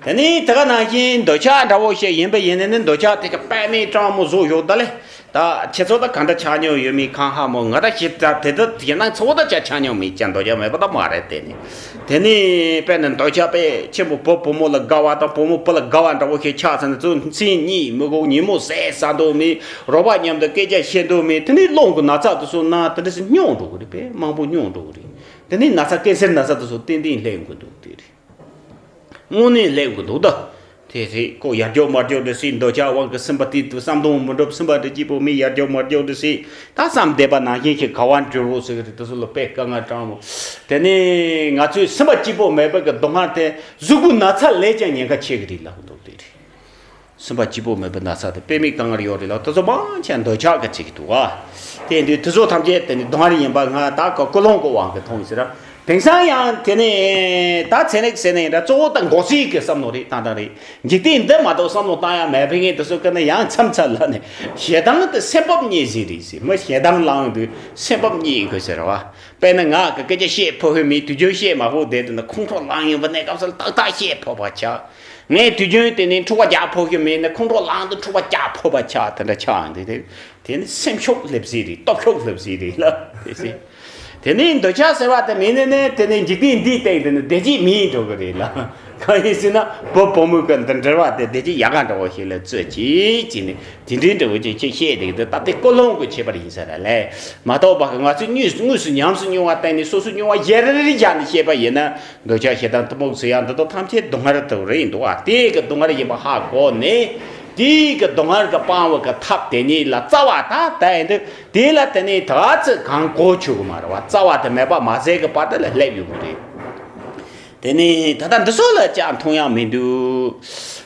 དེ་ནས་དེ་ག་ནང་བཞིན་འདོད་ཆགས་འདྲ་བོ་ཞིག་ཡིན་པ་ཡིན་ནའི་ནི་འདོད་ཆགས་དེ་ག་དཔེ་མེད་སྤྲང་མོ་བཟོ་ཞོག་ད་ལས། ད་ཁྱེད་ཚོ་ད་ག་འདྲ་ཆགས་མྱོང་ཡོད་མེད་གང་ཧ་མོ། ང་ད་ཞེ་ད་དེ་ད་ཞེ་སྡང་ཚ་བོ་ད་ཆ་ཆགས་མྱོང་མེད་ཀྱང་འདོད་ཆགས་མེད་པ་ད་མ་རེད་དེ་ནི། དེ་ནི་དཔེར་ན་འདོད་ཆགས་དཔེ་ཆེན་པོ་བུ་བུ་མོ་ལ་དགའ་བ་དང་བུ་མོ་བུ་ལ་དགའ་བ་འདྲ་བོ་ཞིག་ཆགས་ཚར་ན་ཚོ་མཚན་གཉིད་མི་ཁུག་ཉིན་མོ་ཟས་ཟ་འདོད་མེད། རོགས་པ་མཉམ་དུ་སྐད་ཆ་བཤད་འདོད་མེད། དེ་ནི་རླུང་གི་ན་ཚ་དེ་ཚོ་ན་དེ་འདྲ་སེ་སྙོམས་འགྲོ་གི་རེད། དཔེ་མང་པོ་སྙོམས་འགྲོ་གི་རེད། དེ་ནི་ན་ཚ་ཀན་སར་ན་ཚ་དེ་ཚོ་ཏན་ཏན་སླེབས་དགོས་འདུག་དེ་རེད། དངོས་གནས་སླེབས་དགོས་འདུག་ད། དེ་རེད་ཁོ་ཡར་རྒྱོབ་མར་རྒྱོབ་འདྲ་སེ་འདོད་ཆགས་དབང་གིས་སེམས་པ་དེ་དུས་བསམ་དོན་མི་འགྲུབ། སེམས་པ་འདྲ་སྐྱིད་པོ་མེད། ཡར་རྒྱོབ་མར་རྒྱོབ་འདྲ་སེ་ད་བསམ་བསྡད་པ་ནང་བཞིན་ཞིག་ག་བ་འགྲོ་རོགས་ཟེར་གི་རེད། དེ་ཚོ་ལ་དཔེ་དཀའ་ངལ་སྤྲང་བོ། དེ་ནས་ང་ཚོས་སེམས་པ་སྐྱིད་པོ་མེད་པ་གི་སྡུག་བསྔལ་དེ་གཟུགས་པོའི་ན་ཚ་ལས་ཀྱང་ཉེན་ཁ་ཆེ་གི་རེད་ལབ་འདུག་དེ་རེད། སེམས་པ་སྐྱིད་པོ་མེད་པའི་ན་ཚ་དེ་དཔེ་མེད་དཀའ་ངལ་ཡོད་རེད་ལ་དེ་ཚོ་མང་ཆེ་འདོད་ཆགས་ཀྱིས་བྱེད་ཀྱི་འདུག་ཨ། དེ་ཡིན་དུས་དེ་ཚོ་ཐམས་ཅད་དེ་ནི་སྡུག་བསྔལ་ཡིན་པ་ང་ད་ཀ་ཀུན་སློང་གི་དབང་གིས་མཐོང་ཡོད་ཟེར། དེང་སང་ཡང་དེ་ནི་ད་ཚན་རིག་ཟེར་ནས་ཡིན་འདྲ་གཙོ་བོ་ད་མགོ་སེར་གྱི་བསམ་བློ་རེད་བཏང་སྟངས་རེད། འཇིག་རྟེན་འདི་མ་གཏོགས་བསམ་བློ་བཏང་ཡ་མེད་པའི་ངས་དེ་ཚོ་ཀ་ནི་ཡང་མཚམས་མཚམས་ལ་ནི་ཞེ་སྡང་དེ་སེམས་བབ་རྙེད་ཟིན་རེད་ཟེར། མི་ཞེ་སྡང་ལངས་དུས་སེམས་བབ་རྙེད་ཡིན་དགོས་ཟེར་བ། དཔེར་ན་ང་གི་སྐད་ཆ་བཤད་ཕོད་ཧོད་མེད་དུས་རྒྱུན་བཤད་མ་ཕོད་བསྡད་དུས་ན་ཁོང་ཁྲོ་ལངས་ཡོང་པ་གནས་སྐབས་སུ་ཏག་ཏག་བཤད་ཕོད་པ་ཆགས། ངས་དུས་རྒྱུན་དེ་ནས་འཁྲུག་པ་རྒྱག་ཕོད་ཀྱི་མེད་ན་ཁོང་ཁྲོ་ལངས་དུས་འཁྲུག་པ་རྒྱག་ཕོད་པ་ཆགས་དེ་འདྲ་ཆགས་ཡོང་དུས་དེ་དེ་ནི་སེམས་ཤུགས་སླེབས་ཟིན་རེད། སྟོབས་ཤུགས་སླེབས་ཟིན་རེད་ལ་དེ་སྲིད། དེ་ནས་འདོད་ཆགས་ཟེར་བ་དེ་མིན་ནས་ནས་དེ་ནས་འཇིག་རྟེན་འདིའི་སྟེང་དེ་ནི་བདེ་སྐྱིད་མེད་འགྲོ་གི་རེད་ལ། གང་ཡིན་ཟེར་ན་བུ་བུ་མོ་གི་འདི་འབྲེལ་བ་དེ་བདེ་སྐྱིད་ཡག་ག་འདྲ་བོ་ཞིག་ལ་བཙོད་ཅིག་ཅིག་ནས་དེ་འདྲའི་འདྲ་བོ་ཅིག་ཅིག་བཤད་དེ་འདི་ད་ལྟའི་ཀུན་སློང་གི་ཁྱད་པར་ཡིན་ས་རེད་ལས་མ་གཏོགས་པ་གི་ང་ཚོས་དངོས་དངོས་སུ་ཉམས་སུ་མྱོང་བ་བསྟན་ནས་སོ་སོས་མྱོང་བ་གཞན་རེ་རེ་བཞག་ནས་བཤད་པ་ཡིན་ན། འདོད་ཆགས་ཞེ་སྡང་གཏི་མུག་ཟེར་ཡག་འདི་དག་ཐམས་ཅད་སྡུག་བསྔལ་དུ་རེད་འདུག་བ། དེ་གི་སྡུག་བསྔལ་ཡིན་པ་ཧ་གོ་ནས། དེ་གི་སྡུག་བསྔལ་གི་སྤང་བ་གི་ཐབས་དེ་ཉིད་ལ་རྩ་བ་ད་ལྟ་ཡིན་དུས་དེ་ལ་དེ་ནས་ད་ཚོད་གང་གོ་ཆོད་གི་མ་རེད་བ། རྩ་བ་དེ་མེད་པ་མ་ཟད་གི་བར་དེ་ལ་སླེབས་ཡོང་གི་རེད། དེ་ནས་ད་ལྟ་འདི་ཚོ་ལ་ཅང་མཐོང་ཡག་མི་འདུག་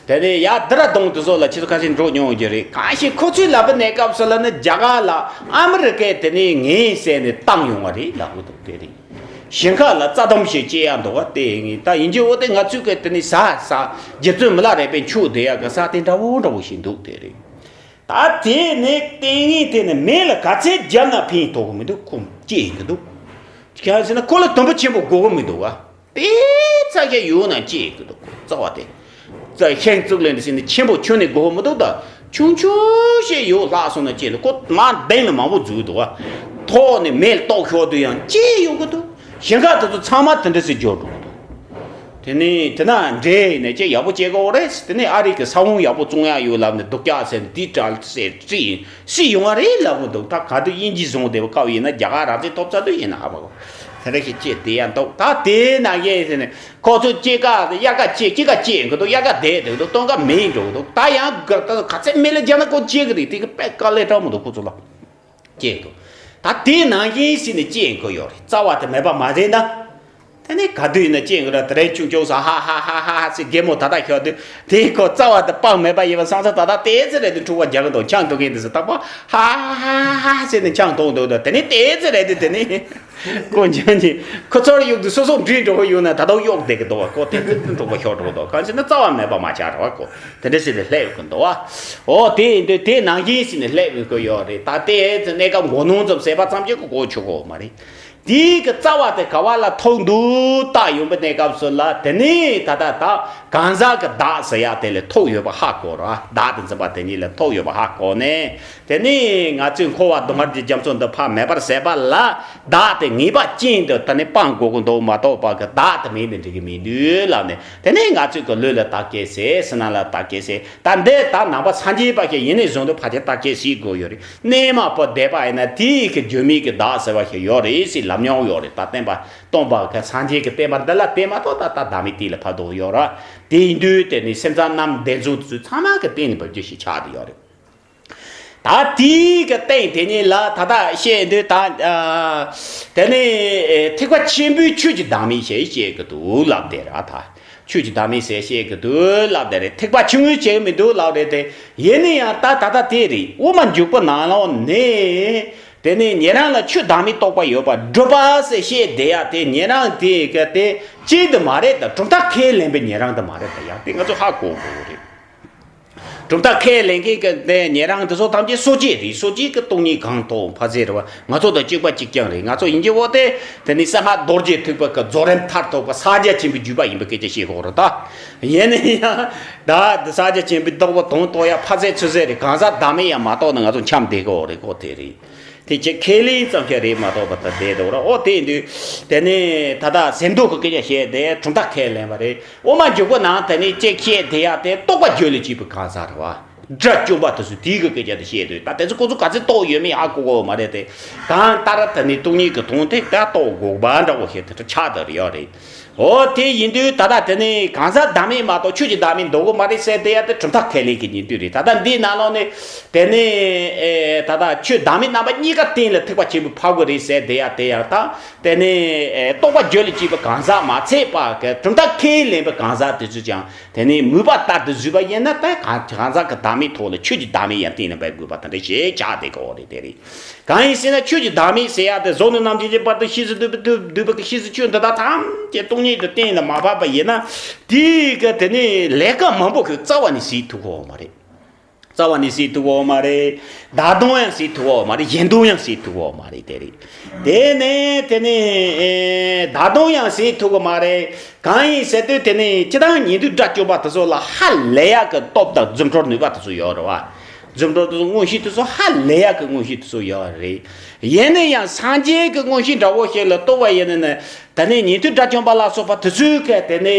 དེ་ནས་ཡ་དེ་ར་གདོང་དེ་ཚོ་ལ་ཁྱེད་ཚོ་ཁ་ཤས་འགྲོ་མྱོང་གི་རེད། གང་ཞིག་ཁོ་ཚོའི་ལབ་པའི་གནས་སྐབས་སུ་ལ་ནི་རྒྱ་གར་ལ་ཨ་མི་རི་ཀས་དེ་ནས་ངས་བསད་ནས་བཏང་ཡོང་བ་རེད་ལབ་གི་འདུག་དེ་རེད། ཞིང་ཁ་ལ་རྩྭ་དུམ་ཞིག་སྐྱེ་ཡག་འདུག་བ། དེ་ངས་ད་ཡིན་གྱི་འོ་དེ་ང་ཚོའི་གི་དེ་ནི་ཟ་ས་རྗེ་བཙུན་མི་ལ་རས་པའི་མཆོག་དེ་ཡག་གི་ས་དེ་འདྲ་བོ་འདྲ་བོ་ཞིག་འདུག་དེ་རེད། ད་དེ་ནི་ལྟས་ངན་དེ་ནི་མེ་ལ་ག་ཚད་བརྒྱབ་ན་ཕན་ཐོགས་གི་མི་འདུག་ཁོ་སྐྱེ་གི་འདུག་ཁྱེད་ཟེར་ན་ཁོ་ལ་དུམ་བུ་ཆེན་པོ་དགོས་གི་མི་འདུག་བ། དེ་ཙག་ཞིག་ཡོད་ན་སྐྱེ་གི་འདུག་རྩ་བ་དེ། ཙག་ཤིང་བཙུགས་ལེན་དུ་ཟིན་ནས་ཆེན་པོ་ཁྱོན་ནས་དགོས་མི་འདུག་ད་ཆུང་ཆུང་ཞིག་ཡོད་ལྷག་སོང་ན་སྐྱེ་འདུག་ཁོ་མ་གདན་ལ་མང་པོ་འཛུལ་འདུག་བ། ཐོག་ནས་མེ་ལ་གཏོགས་ཤོར་དུས་ཡང་སྐྱེ་ཡོང་གི་འདུག་ཞིང་ཁ་དེ་ཚོ་ཚང་མ་དེ་འདྲ་སེ་འབྱོར་འགྲོ་གི་འདུག་དེ་ནས་དེ་ན་འདྲེ་ཡིན་ནས་ཅེ་ཡག་པོ་སྐྱེ་གི་འོ་རེད། དེ་ནས་ཨ་རི་གི་ས་བོན་ཡག་པོ་བཙོང་ཡག་ཡོད་ལབ་ནས་སྡུག་ཅག་ཟེར་ནས་དེའི་གྲལ་སེ་བྲིས་ཡིན། སྲིད་ཡོང་བ་རེད་ལབ་གི་འདུག་ད་ག་དུས་དབྱིན་ཇི་བཟུང་བསྡད་པ་སྐབས་ཡིན་ན་རྒྱ་གར་རང་བཙན་ཐོབ་ཚར་དུས་ཡིན་ན་ཨ་ཕ་གོ། དེ་འདྲ་ཞིག་སྐྱེས་བསྡད་ཡ་འདུག་ད་དེའི་ནང་བཞིན་ཟེར་ནས་ཁོ་ཚོ་སྐྱེ་ཀ་དབྱར་ཁ་སྐྱེ་སྐྱེ་ཀ་སྐྱེ་གི་འདུག་དབྱར་ཁ་བསྡད་བསྡད་འདུག་སྟོན་ཀ་མེད་འགྲོ་གི་འདུག་ད་ཡང་ག་ཚད་མེད་ལ་རྒྱ་ནག་གོ་སྐྱེ་གི་རེད། དེ་གི་དཔེ་དཀའ་ལས་དྲག་མི་འདུག་ཁོ་ཚོ་ལ་སྐྱེ་འདུག་ད་དེའི་ནང་བཞིན་ཟེར་ནས་སྐྱེ་གི་ཡོད་རེད། རྩ་བ་དེ་མེད་པ་མ་རེད་ན། དེ་ནས་ག་དུས་ཡིན་ན་སྐྱེ་གི་ར་དེ་རིང་ཆུང་ཆུང་ས་ཧ་ཧ་ཧ་ཧ་ཧ་ཟེར་གད་མོ་ད་ལྟ་ཤོར་དུས་དེའི་ཁོ་རྩ་བ་དེ་སྤང་མེད་པ་ཡིན་པ་སང་ས་ད་ལྟ་དེ་ཚེ་རེད་དུས་འཁྲུག་པ་རྒྱག་གི་འདུག་ཆང་འཐུང་མཁན་དེ་ཚོ་རྟག་པར་ཧ་ཧ་ཧ་ཧ་ཟེར་ནས་ཆང་འཐུང་འདུག་ད་དེ་ནས་དེ་ཚེ་རེད་དུས་དེ་ནས་ཀོ་འཇོན་གྱི་ཁོ་ཚོར་གཡུག་དུས་སོ་སོ་འདྲིས་འགྲོ་གི་ཡོད་ན་ད་དུང་གཡོག་བསྡད་ཀྱི་འདུག་བ། ཁོ་དེ་འདྲ་འགྲོ་གི་ཤོར་འགྲོ་གི་འདུག་གང་ཟེར་ན་རྩ་བ་མེད་པ་མ་ཆགས་རེད་བ། ཁོ་དེ་འདྲ་ཟེར་ཏེ་སླེབས་ཡོད་ཀྱི་འདུག་བ། འོ་དེ་ཡིན་དུས་དེ་ནང་བཞིན་ཟེར་ནས་སླེབས་ཡོད་ཀྱི་ཡོད་རེད། ད་དེ་གནས་སྐབས་མགོ་ནོར་ཙམ་ཟད་པ་ཙམ་གྱི་གོ་ཆོད་གོ་མ་རེད། དེའི་གི་རྩ་བ་དེ་ག་བ་ལ་ཐུག་འདུག་ད་ཡོང་པའི་གནས་སྐབས་སུ་ལ་དེ་ནས་ད་ད་ད་གང་ཟག་གི་བདག་ཟེར་ཡ་དེ་ལས་ཐུག་ཡོད་པ་ཧ་གོ་ར། བདག་དེ་འཛིན་པ་དེ་ཉིད་ལས་ཐུག་ཡོད་པ་ཧ་གོ་ནས། དེ་ནས་ང་ཚོས་འཁོར་བ་སྡུག་བསྔལ་གྱི་རྒྱ་མཚོ་འདི་ཕར་མེད་པར་ཟད་པ་ལ་བདག་དེ་ངེས་པ་ཅན་དུ་ད་ནི་སྤང་དགོས་ཀྱི་འདུག་མ་གཏོགས་པ་གི་བདག་དེ་མེད་ནས་འགྲིག་གི་མི་འདུག་ལབ་ནས། དེ་ནས་ང་ཚོས་གི་ལུས་ལ་བདག་སྐྱེ་ཟེར། བསོད་ནམས་ལ་བདག་སྐྱེ་ཟེར། ད་འདི་ད་ནང་པ་སངས་རྒྱས་པ་ཞིག་ཡིན་ནས་བཟུང་དུ་ཕལ་ཆེར་བདག་སྐྱེ་ཟེར་དགོས་ཡོད་རེད། གནས་མ་བུ་སྡེ་པ་ཡིན་ན་དེའི་གི་བརྗོད་མེད་ཀྱི་བདག་ཟེར་བ་ཞིག་ཡོད་རེད་ཟེར་ལབ་མྱོང་ཡོད་རེད། ད་བསྟན་པ་སྟོན་པ་གི་སངས་རྒྱས་ཀྱི་བསྟན་པ་འདི་ལ་བརྟེན་མ་གཏོགས་ད་ལྟ་བདག་མེད་དེ་ལ་ཕར་ལྡོག་ཡོད་ར། དེ་ཡིན་དུས་དེ་ནི་སེམས་ཙམ་རྣམས་བདེན་རྫུན་དེ་ཚོ་ཚང་མ་གི་སྟེང་ནས་འབབ་རྒྱུ་ཞིག་ཆགས་བསྡད་ཡོད་རེད། ད་དེའི་གི་སྟེང་དེ་ཉིད་ལ་ད་ལྟ་བཤད་འདོད་ད། དེ་ནི་ཐེག་པ་ཆེན་པོའི་ཆོས་ཀྱི་བདག་མེད་ཞེས་བཤད་ཀྱི་འདུག་ལབ་བསྡད་ར། ད་ཆོས་ཀྱི་བདག་མེད་ཟེར་བཤད་ཀྱི་འདུག་ལབ་བསྡད་རེད། ཐེག་པ་ཆུང་ངུའི་བྱེད་མི་འདུག་ལབ་རེད་དེ། ཡིན་ན་ཡང་ད་ད་ལྟ་དེ་རེད། དབུ་མ་འཇུག་པ་ནང་ལོགས་ནས་དེ་ནི་ཉན་རང་ལ་ཆོས་བདག་མེད་རྟོགས་པ་ཡོད་པ་སྒྲུབ་པ་ཟེར་བཤད་བསྡད་ཡ་དེ་ཉན་རང་དེ་ག་དེ་གཅིག་དེ་མ་རེད། ད་གྲུབ་མཐའ་ཁས་ལེན་པའི་ཉན་རང་དེ་མ་རེད། ད་ཡང་དེ་ང་ཚོ་ཧ་གོ་དགོས་རེད། གྲུབ་མཐའ་ཁས་ལེན་མཁན་གྱི་དེ་ཉན་རང་དེ་ཚོ་ཐམས་ཅད་སོ་སྐྱེ་རེད། སོ་སྐྱེ་གི་སྟོང་ཉིད་གང་ཐོབ་ཕ་ཟེར་བ་ང་ཚོ་དང་གཅིག་པ་གཅིག་རྐྱང་རེད། ང་ཚོ་ཡིན་གྱི་འོ་དེ་དེ་ནི་གསང་སྔགས་རྡོ་རྗེ་ཐེག་པ་གི་རྫོགས་རིམ་མཐར་ཐུག་པ་ས་སྐྱ་ཆེན་པོའི་བརྒྱུད་པ་ཡིན་པའི་སྐད་ཆ་བཤད་དགོས་རེད། ད་ཡིན་ན་ཡང་ད་འདི་ས་སྐྱ་ཆེན་པོའི་རྟོགས་པ་དོན་རྟོགས་ཡ་ཕ་ཟེར་ཚུལ་ཟེར་རེད། གང་ཟག་བདག་མེད་ཡང་མ་རྟོགས་ན་ང་ཚོ་འཁྱམས་བསྡད་དགོས་རེད་ཀོ། དེ་རེད། དེ་ཁྱེད་ཁས་ལེན་ཙམ་ཞིག་རེད་མ་གཏོགས་པ་ད་བསྡད་འདུག་ར། ཨོ་དེ་ཡིན་དུས་དེ་ནས་ད་ལྟ་ཟེར་མདོ་གི་སྐད་ཆ་བཤད་དེ་གྲུབ་མཐའ་ཁས་ལེན་པ་རེད། དབུ་མ་འཇུག་པ་ནང་དེ་ནས་ཅེག་བཤད་དེ་ཡ་དེ་རྟོགས་པ་རྒྱུད་ལ་སྐྱེས་པའི་གང་ཟག་རེད་བ། དགྲ་བཅོམ་པ་དེ་ཚོས་དེའི་གི་སྐད་ཆ་དེ་བཤད་དུས་ད་དེ་ཚོ་ཁོ་ཚོ་ག་ཚོད་རྟོགས་ཡོད་མེད་ཧ་གོ་གོ་མ་རེད་དེ། གང་ལྟར་དེ་ནས་སྟོང་ཉིད་ཀྱི་དོན་དེ་ད་རྟོགས་དགོས་པ་འདྲ་བོ་ཞིག་དེ་འདྲ་ཆགས་བསྡད་ཡོད་རེད། འོ་དེ་ཡིན་དུས་ད་ལྟ་དེ་ནི་གང་ཟག་བདག་མེད་མ་གཏོགས་ཆོས་ཀྱི་བདག་མེད་འདོད་གོ་མ་རེད་ཟེར་དེ་ཡ་དེ་གྲུབ་མཐའ་ཁས་ལེན་གྱི་ཉིན་དུས་རེད། ད་ལྟ་འདིའི་ནང་ལོགས་ནས་དེ་ནི་ཨེ་ད་ལྟ་ཆོས་བདག་མེད་རྣམ་པ་གཉིས་ཀ་སྟེང་ལ་ཐེག་པ་ཆེན་པོ་ཕབ་དགོས་རེད་ཟེར་དེ་ཡ་དེ་ཡང་ད་དེ་ནི་ཨེ་རྟོགས་པ་རྒྱུད་ལ་སྐྱེས་པའི་གང་ཟག་མ་ཚད་པ་གི་གྲུབ་མཐའ་ཁས་ལེན་པའི་གང་ཟག་དེ་ཚོས་ཀྱང་དེ་ནི་མོས་པ་ལྟར་དུ་བཟོས་པ་ཡིན་ན་ད་གང་གང་ཟག་གི་བདག་མེད་ཐོག་ལ་ཆོས་ཀྱི་བདག་མེད་ཡང་སྟེང་ལ་འབེབས་དགོས་པ་དེ་འདྲ་ཞིག་ཆགས་བསྡད་ཀྱི་ཡོད་རེད། དེ་རེད། གང་ཡིན་ཟེར་ན་ཆོས་ཀྱི་བདག་མེད་ཟེར་ཡ་དེ་གཟུགས་ནས་རྣམ་མཁྱེན་གྱི་བར་དུ་ཤེས་སུ་འདུས་པའི་འདུས་པའི་ཤེས་སུ་ཆོས་འདི་དག་ཐམས་ཅད་སྟོང་ཉིད་དུ་གཏན་ལ་མ་ཕབ་པ་ཡིན་ན། དེའི་གི་དེ་ནི་ལས་ཀ་མང་པོ་ཞིག་རྩ་བ་ནས་བྱེད་ཐུབ་ཀྱི་ཡོད་མ་རེད། རྩ་བ་ནས་བྱེད་ཐུབ་ཀྱི་ཡོད་མ་རེད། བདག་དོན་ཡང་བྱེད་ཐུབ་ཀྱི་ཡོད་མ་རེད། གཞན་དོན་ཡང་བྱེད་ཐུབ་ཀྱི་ཡོད་མ་རེད། དེ་རེད། དེ་ནས་དེ་ནི་ཨེ་བདག་དོན་ཡང་བྱེད་ཐུབ་ཀྱི་མ་རེད། གང་ཡིན་ཟེར་དུས་དེ་ནི་སྤྱིར་བཏང་ཉན་ཐོས་དགྲ་བཅོམ་པ་དེ་ཚོ་ལ་ཧ་ལས་ཡག་གི་སྟོབས་དང་རྫུ་འཕྲུལ་ནུས་པ་དེ་ཚོ་ཡོད་རེད་བ། རྫུ་འཕྲུལ་དེ་ཚོ་མངོན་ཤེས་དེ་ཚོ་ཧ་ལས་ཡག་གི་མངོན་ཤེས་དེ་ཚོ་ཡོད་རེད། ཡིན་ན་ཡང་སངས་རྒྱས་ཀྱི་མངོན་ཤེས་འདྲ་བོ་ཞིག་ལ་རྟོགས་པ་ཡིན་ན་ནི། ད་ནི་ཉན་ཐོས་དགྲ་བཅོམ་པ་ལ་སོགས་པ་དེ་ཚོའི་གི་དེ་ནི་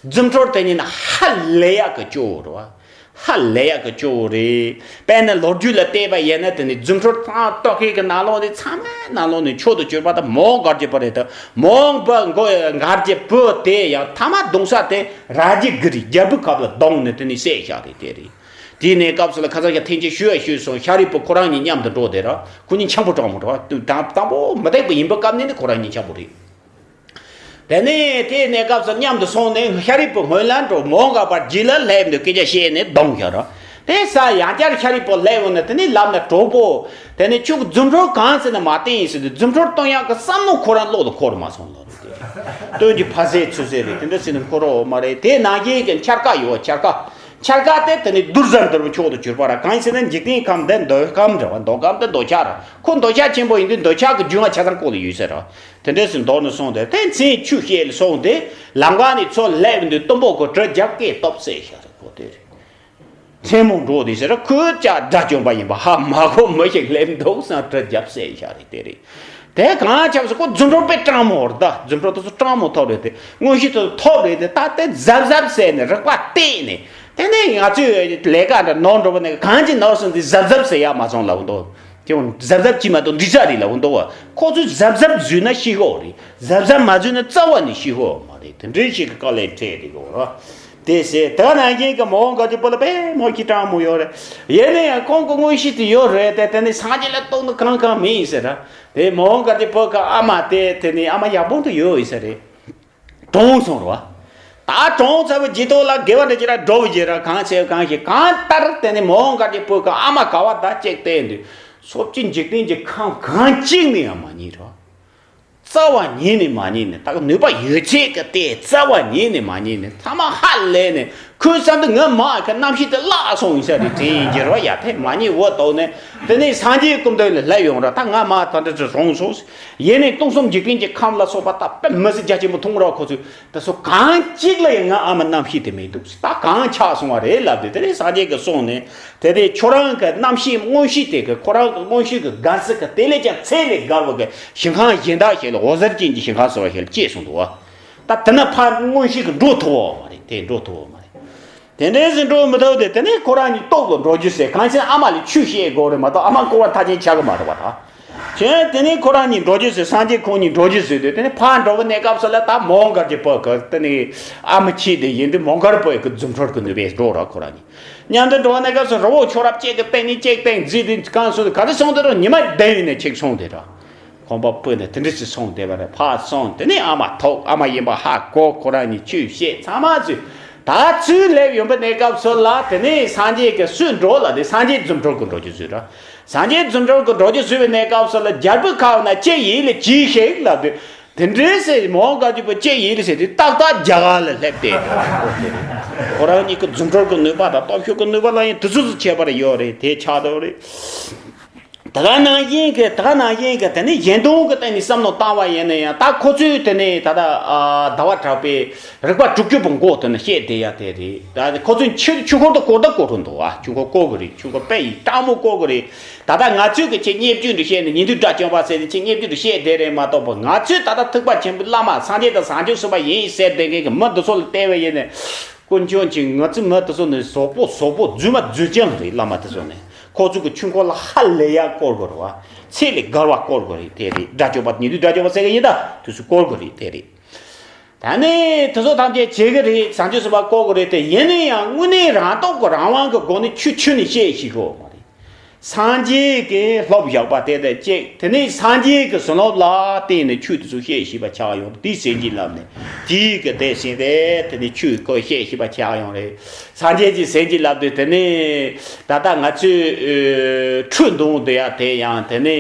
རྫུ་འཕྲུལ་དེ་ཉིད་ནི་ཧ་ལས་ཡག་གི་སྐྱོ་བོ་རེད་བ། ཧ་ལས་ཡག་གི་སྐྱོ་བོ་རེད། དཔེར་ན་ལོ་རྒྱུས་ལ་བལྟས་པ་ཡིན་ན་དེ་ནི་རྫུ་འཕྲུལ་ཚང་རྟོག་མཁན་གྱི་ནང་ལོགས་ནས་ཚང་མའི་ནང་ལོགས་ནས་མཆོག་ཏུ་གྱུར་པ་དང་མོའུ་འགལ་གྱི་བུ་རེད་དོ། མོའུ་འགལ་གྱི་བུ་དེ་ཡང་ཐ་མ་གདུང་ས་དེ་ར་རྒྱའི་གུར་རྒྱལ་པོའི་ཁབ་ལ་བརྡུངས་ནས་དེ་ནི་བསད་བཞག་རེད་དེ་རེད། དེའི་གནས་སྐབས་སུ་ལ་ཁ་སང་ཞག་ཐེངས་གཅིག་ཞུ་ཡ་ཞུས་སོང་། ཤཱ་རིའི་བུ་ཁོ་རང་གཉིས་མཉམ་དུ་འགྲོ་དེ་ར་ཁོ་གཉིས་འཆམ་པོ་དྲང་མོ་འགྲོ་བ་དང་དང་པོ་མུ་སྟེགས་པ་ཡིན་པའི་སྐབས་ནས་ནི་ཁོ་རང་གཉིས་འཆམ་པོ་རེད། དེ་ནས་དེའི་གནས་སྐབས་སུ་མཉམ་དུ་སོང་ནས་ཤཱ་རིའི་བུ་སྔོན་ལ་འགྲོ་མོའུ་འགལ་བ་རྗེས་ལ་སླེབས་ནས་སྐད་ཆ་བཤད་ནས་བརྡུངས་བཞག་ར། དེ་ས་ཡང་བསྐྱར་ཤཱ་རིའི་བུ་སླེབས་འོང་ན་དེ་ནས་ལམ་ན་གྲོགས་པོ། དེ་ནས་ཁྱོད་ཀྱི་རྫུ་འཕྲུལ་གང་ཟེར་ན་མ་བསྟན་ཡིན་ཟེར་དུས་རྫུ་འཕྲུལ་གཏོང་ཡག་གི་བསམ་བློ་ཁོ་རང་བློ་དུ་འཁོར་མ་སོང་ལ། སྟོན་གྱི་ཕ་ཟས་ཚུལ་ཟས་རེད་དེ་འདྲ་ཟེར་ནས་འཁོར་རོགས་མ་རེད། དེ་ནང་བཞིན་གྱི་འཆར་ཀ་ཡོད་འཆར་ཀ། འཆར་ཀ་དེ་དེ་ནི་གདུལ་བྱ་འདུལ་བའི་མཆོག་ཏུ་གྱུར་པ་ར་གང་ཡིན་ཟེར་ན་འཇིག་རྟེན་ཁམས་འདི་འདོད་ཁམས་འདྲ་བ་འདོད་ཁམས་འདི་འདོད་ཆགས་ར་ཁོ་འདོད་ཆགས་ཆེན་པོ་ཡིན་དུས་འདོད་ཆགས་ཀྱི་རྒྱུ་མཚན་ཆ་ཚང་ཁོ་ལ་ཡོད་ཟེར་ར། དེ་འདྲ་ཟེར་མདོར་ནས་སོང་སྟེ་དེ་མཚན་ཆུ་བཤད་ལ་སོང་སྟེ་ལམ་ཁ་ནས་ཚུར་སླེབས་དུས་གཏུམ་པོ་ཁོ་གྲི་རྒྱབ་སྐད་སྟོབས་ཟེར་ཤག་རེད་ཁོ་དེ་རེད། མཚན་མོ་འགྲོ་དེ་ཟེར་ཁོས་ཀྱང་དགྲ་བཅོམ་པ་ཡིན་པ་ཧ་མ་གོ་མི་ཞིག་སླེབས་འདུག་བསམ་གྲི་རྒྱབ་བསད་ཤག་རེད་དེ་རེད། དེ་གང་ཆགས་སུ་ཁོ་རྫུ་འཕྲུལ་དཔེ་སྤྲང་མོ་རེད་ད། རྫུ་འཕྲུལ་དེ་ཚོ་སྤྲང་མོ་ཐོབ་རེད་དེ་མངོན་ཤེས་དེ་ཚོ་ཐོབ་རེད་དེ་ད་དེ་གཟབ་གཟབ་བསད་ནས་རིག་པ་གཏད་ནས་དེ་ནས་ང་ཚོས་ལས་ཀ་འདྲ་ནོར་འགྲོ་བ་ནས་གང་ཅི་ནོར་སོང་དེ་གཟབ་གཟབ་བསད་ཡག་མ་སོང་ལབ་འདུག་དེ་འོ་གཟབ་གཟབ་བྱེད་མ་གཏོགས་འགྲིག་ས་རེད་ལབ་འདུག་བ། ཁོ་ཚོས་གཟབ་གཟབ་བཟོས་ན་ཤི་ཤོག་རེད། གཟབ་གཟབ་མ་བཟོས་ན་རྩ་བ་ནས་ཤི་ཤོག་མ་རེད། དེ་འདྲའི་ཞིག་གི་དཀའ་ལས་འཕྲད་དེ་གོ་ར། དེ་ཟེར་ད་ནང་བཞིན་གྱི་མོའུ་འགལ་གྱི་བུ་ལ་དཔེ་མོ་ཁྱི་སྤྲང་མོ་ཡོད་རེད། ཡིན་ན་ཡང་ཁོང་གི་མངོན་ཤེས་དེ་ཡོད་རེད་དེ་དེ་ནི་སངས་རྒྱས་ལ་གཏོགས་ན་གང་གང་མིན་ཟེར་ར། དེ་མོའུ་འགལ་གྱི་བུ་གི་ཨ་མ་དེ་དེ་ནི་ཨ་མ་ཡག་པོ་འདུག་ཡོད་ཡིན་ས་རེད། གྲོངས་སོང་ར། ད་གྲོངས་ཚར་བའི་རྗེས་ཐོག་ལ་དགེ་བ་འདྲ་ཅིག་ལ་འགྲོ་བའི་རྗེས་ར་གང་བྱས་གང་ཞིག་གང་ལྟར་དེ་ནི་མོའུ་འགལ་གྱི་བུ་གི་ཨ་མ་ག་བ་ད་ཅིག་བལྟས་འདུག་སོབ་ཅིག་འཇིག་རྟེན་གྱི་ཁམས་གང་གཅིག་ནས་ཡང་མ་རྙེད་ར། རྩ་བ་ཉིད་ནས་མ་རྙེད་ནས་ད་ནུས་པ་ཡོད་ཚད་ཀྱི་དེ་རྩ་བ་ཉིད་ནས་མ་རྙེད་ནས་ཐ་མ་ཧ་ལས་ནས་ཁོའི་བསམ་དུ་ངའི་མ་གི་རྣམ་ཤེས་དེ་བརླག་སོང་ཡིན་ས་རེད་དྲན་ཡིན་གྱི་རོ་ཡ་དེ་མ་རྙེད་འོ་དོག་ནས་དེ་ནས་སངས་རྒྱས་སྐུ་མདུན་ལ་སླེབས་ཡོང་ར་ད་ང་མ་ད་འདྲ་ཅིག་རོང་སོང་ཡིན་ནས་སྟོང་གསུམ་འཇིག་རྟེན་གྱི་ཁམས་ལ་སོགས་པ་ད་དཔེ་མི་སྲིད་རྒྱ་ཆེན་པོ་མཐོང་ར་ཁོ་ཚོས་ད་སོ་གང་གཅིག་ལ་ཡང་ང་ཨ་མ་རྣམ་ཤེས་དེ་མི་འདུག་ད་གང་ཆགས་སོང་བ་རེད་ལབ་དུས་དེ་ནས་སངས་རྒྱས་ཀྱི་གསུང་ནས། དེ་དེ་ཁྱོད་རང་གི་རྣམ་ཤེས་མངོན་ཤེས་དེ་གི་ཁོ་རང་གི་མངོན་ཤེས་ཀྱི་དགའ་སི་གི་དེ་ལས་ཀྱང་ཚད་ལས་བརྒལ་བ་གི་ཞིང་ཁམས་གཞན་དག་ཞིག་ལ་འོད་ཟེར་ཅན་གྱི་ཞིང་ཁམས་ཟེར་བ་ཞིག་ལ་སྐྱེས་སོང་འདུག་བ། ད་དེ་ན་ཕར་མངོན་ཤེས་ཀྱི་འགྲོ་ཐུབ་བ་མ་རེད་དེ་འགྲོ་ཐུབ་བ་མ་རེད། དེ་འདྲའི་ཟིན་འགྲོ་མི་ཐུབ་དེ་དེ་ནས་ཁོ་རང་གཉིས་སྟོབས་ལ་འགྲོ་རྒྱུ་ཟེར་གང་ཕྱིར་ཨ་མ་ལ་ཆོས་བཤད་དགོས་རེད་མ་གཏོགས་ཨ་མ་སྐུ་པར་མཐའ་ཅན་ཆགས་གི་མ་རེད་བ་ད། ཁྱེད་དེ་ནས་ཁོ་རང་གཉིས་འགྲོ་རྒྱུ་ཟེར་སངས་རྒྱས་ཁོང་གཉིས་འགྲོ་རྒྱུ་ཟེར་དུས་དེ་ནས་ཕར་འགྲོ་བའི་གནས་སྐབས་སུ་ལ་ད་མོའུ་འགལ་གྱི་བུ་གི་དེ་ནས་ཨ་མ་ཁྱེད་དེ་ཡིན་དུས་མོའུ་འགལ་བུ་ཡི་གི་རྫུ་འཕྲུལ་གི་ནུས་པས་འགྲོ་ར་ཁོ་རང་གཉིས། མཉམ་དུ་འགྲོ་བ་ནས་སྐབས་སུ་རི་བོ་ཁྱོད་རབ་ཅིག་གི་སྟེང་ནས་ཅིག་སྟེང་རྫི་དེ་གང་སོང་ག་དུ་སོང་དེ་རུ་ཉི་མ་བདུན་ཡིན་ནས་ཅིག་སོང་དེ་ར། ཁོང་པ་སྤུ་ནས་དེ་འདྲ་ཅིག་སོང་བསྡད་པ་རེད། ཕར་སོང་དེ་ནས་ཨ་མ་ཐུག་ཨ་མ་ཡིན་པ་ཧ་གོ་ཁོ་རང་གཉིས་ཆོས་བཤད་ཚང་མ་ཚུད། ད་ཚུར་སླེབས་ཡོང་པའི་གནས་སྐབས་སུ་ལ་དེ་ནས་སངས་རྒྱས་ཀྱི་སུས་འགྲོ་ལ་དེ་སངས་རྒྱས་རྫུ་འཕྲུལ་གྱི་འགྲོ་རྒྱུ་བཟོས་ར། སངས་རྒྱས་རྫུ་འཕྲུལ་གྱི་འགྲོ་རྒྱུ་བཟོས་པའི་གནས་སྐབས་སུ་ལ་རྒྱལ་པོའི་ཁབ་ན་ཅི་ཡིན་ལ་ཅི་ཞིག་ལབ་དུས། དེ་འདྲའི་སེ་མོའུ་འགལ་གྱི་བུ་ཅི་ཡིན་ལ་ཟེར་དུས་ཏག་ཏག་རྒྱ་གར་ལ་སླེབས་ཏེ། ཁོ་རང་གཉིས་ཀྱི་རྫུ་འཕྲུལ་གྱི་ནུས་པ་དང་སྟོབས་ཤུགས་ཀྱི་ནུས་པ་ལ་ཡང་དེ་ཚོ་ཚོ་ཁྱད་པར་ཡོད་རེད་དེ་ཆགས་འདུག་རེད། ད་ག་ནང་བཞིན་གྱི་ད་ག་ནང་བཞིན་གྱི་དེ་ནི་གཞན་དོན་གྱི་སྟེང་ནས་བསམ་བློ་བཏང་བ་ཡིན་ན་ཡང་ད་ཁོ་ཚོས་དེ་ནི་ད་ལྟ་ཟླ་བ་གྲགས་པའི་རིག་པ་དྲུག་ཅུ་པོ་མགོ་དེ་ནི་བཤད་བསྡད་ཡ་དེ་རེད། ད་ཁོ་ཚོས་ཆུ་ཆུ་འཁོར་དུ་བསྐོར་ད་བསྐོར་རུ་འདུག་ཨ། ཆུ་འཁོར་བསྐོར་གི་རེད། ཆུ་འཁོར་དཔེ་ཡི་སྤྲང་མོ་བསྐོར་གི་རེད། ད་ལྟ་ང་ཚོས་གི་ཆེས་སྙེབ་བཅུད་འདི་བཤད་ནས་ཉིན་དུས་དགྲ་བཅོམ་པ་ཟེར་ནས་ཆེས་སྙེབ་བཅུད་འདི་བཤད་བསྡད་རེད་མ་གཏོགས་པ་ང་ཚོས་ད་ལྟ་ཐེག་པ་ཆེན་པོའི་བླ་མ་སངས་རྒྱས་དང་བྱང་ཆུབ་སེམས་དཔའ་ཡིན་ཟེར་བསྡད་མཁན་གྱི་མི་འདི་ཚོ་ལ་བལྟས་པ་ཡིན་ནས་དཀོན་མཆོག་གིས་ང་ཚོ་མི་འདི་ཚོ་ནི་ཟོག་པོ་ཟོག་པོ་རྫུན་མ་རྫུན་རྐྱང་རེད། བླ་མ་འདི་ཚོ་ནི་ཁོ་ཚོ་གི་ཆོས་འཁོར་ལ་ཧ་ལས་ཡག་བསྐོར་དགོས་རེད་བ། ཚད་ལས་བརྒལ་བ་བསྐོར་དགོས་རེད་དེ་རེད། དགྲ་བཅོམ་པ་ཉིད་དུ་དགྲ་བཅོམ་པ་ཟེར་གི་ཡིན་ད་དུས་སུ་བསྐོར་དགོས་རེད་དེ་རེད། ད་ནི་དེ་ཚོ་ཐམས་ཅད་བྱེད་གི་རེད། བྱང་ཆུབ་སེམས་དཔའ་བསྐོར་གི་རེད་དེ་ཡིན་ན་ཡང་དངོས་གནས་རང་སྟོབས་ཀྱི་རང་དབང་གི་སྒོ་ནས་ཆོས་ཆོས་ནས་བཤད་ཤེས་དགོས་མ་རེད། སངས་རྒྱས་ཀྱིས་སློབ་བཞག་པ་དེ་དང་གཅིག་དེ་ནས་སངས་རྒྱས་ཀྱི་བྱིན་རླབས་ལ་བརྟེན་ནས་ཆོས་དེ་ཚོ་བཤད་ཤེས་པ་ཆགས་ཡོང་དེ་སེམས་ཀྱི་ལམ་ནས་དེའི་གི་དེ་བཞིན་རེད། དེ་ནས་ཆོས་ཀྱི་བཤད་ཤེས་པ་ཆགས་ཡོང་རེད། སངས་རྒྱས་ཀྱི་སེམས་ཀྱི་ལམ་དེ་དེ་ནས་ད་ལྟ་ང་ཚོས་ཁྲུས་འདོན་དེ་ཡ་དེ་ཡང་དེ་ནས་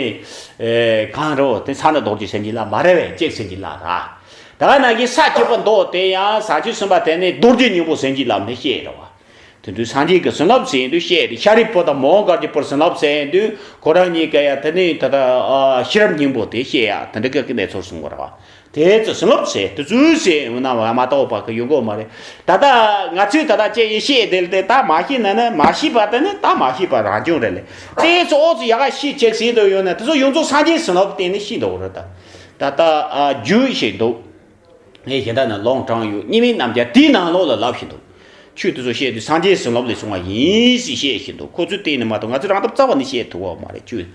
གང་རོ་དེ་ས་ན་རྡོ་རྗེ་སེམས་ཀྱི་ལམ་མ་རེད་བས་གཅིག་སེམས་ཀྱི་ལམ་ར། ད་ག་ནང་བཞིན་ས་སྐྱིད་པོ་མདོ་དེ་ཡང་བྱང་ཆུབ་སེམས་དཔའ་དེ་ནས་རྡོ་རྗེ་སྙིང་པོ་སེམས་ཀྱི་ལམ་ནས་བཤད་རེད་བ། དེ་དུས་སངས་རྒྱས་ཀྱི་བྱིན་རླབས་ཟེར་དུས་བཤད་དེ་ཤཱ་རིའི་བུ་དང་མོའུ་འགལ་གྱི་བུར་བྱིན་རླབས་ཟེར་དུས་ཁོ་རང་གཉིས་ཀ་ཡང་དེ་ནས་ད་ལྟ་ཤེས་རབ་སྙིང་པོ་དེ་བཤད་ཡ་དེ་འདྲ་གི་གནས་ཚུལ་གསུང་གི་རེད་བ། དེ་ཚོ་བྱིན་རླབས་ཟེར་དེ་ཚོའི་ཟེར་ཡོང་ན་མ་གཏོགས་པ་གི་ཡོང་གི་མ་རེད། ད་ལྟ་ང་ཚོས་ད་ལྟ་ཅེས་ཡེ་ཤེས་དེ་ལ་དེ་ད་མ་ཤེས་ན་ནི་མ་ཤེས་པ་དེ་ནི་ད་མ་ཤེས་པ་རང་བྱུང་རེད་ལེ། དེ་ཚོ་ཨོ་ཚོ་ཡག་ག་ཤེས་བྱེད་ཟེར་འདུག་ཡོད་ན་དེ་ཚོ་ཡོངས་རྫོགས་སངས་རྒྱས་བྱིན་རླབས་བརྟེན་ནས་ཤེས་འདུག་རེད་ད། ད་ལྟ་ཨ་རྒྱུ་ཞིག་འདུག་ངས་གཞན་དག་ནས་ལུང་དྲངས་ཡོད། གཉིས་མེད་རྣམ་རྒྱལ་དེའི་ནང་ལོགས་ལ་ལབ་བཞིན་འདུག་ཆོས་དེ་ཚོ་བཤད་དུས་སངས་རྒྱས་བྱིན་རླབས་ལས་བྱུང་བ་ཡིན་ཞེས་བཤད་བཞིན་འདུག་ཁོ་ཚོའི་སྟེང་ནས་མ་གཏོགས་ང་ཚོས་རང་སྟོབས་རྩ་བ་ནས་བཤད་ཐུབ་ཀྱི་མ་རེད་ཆོས།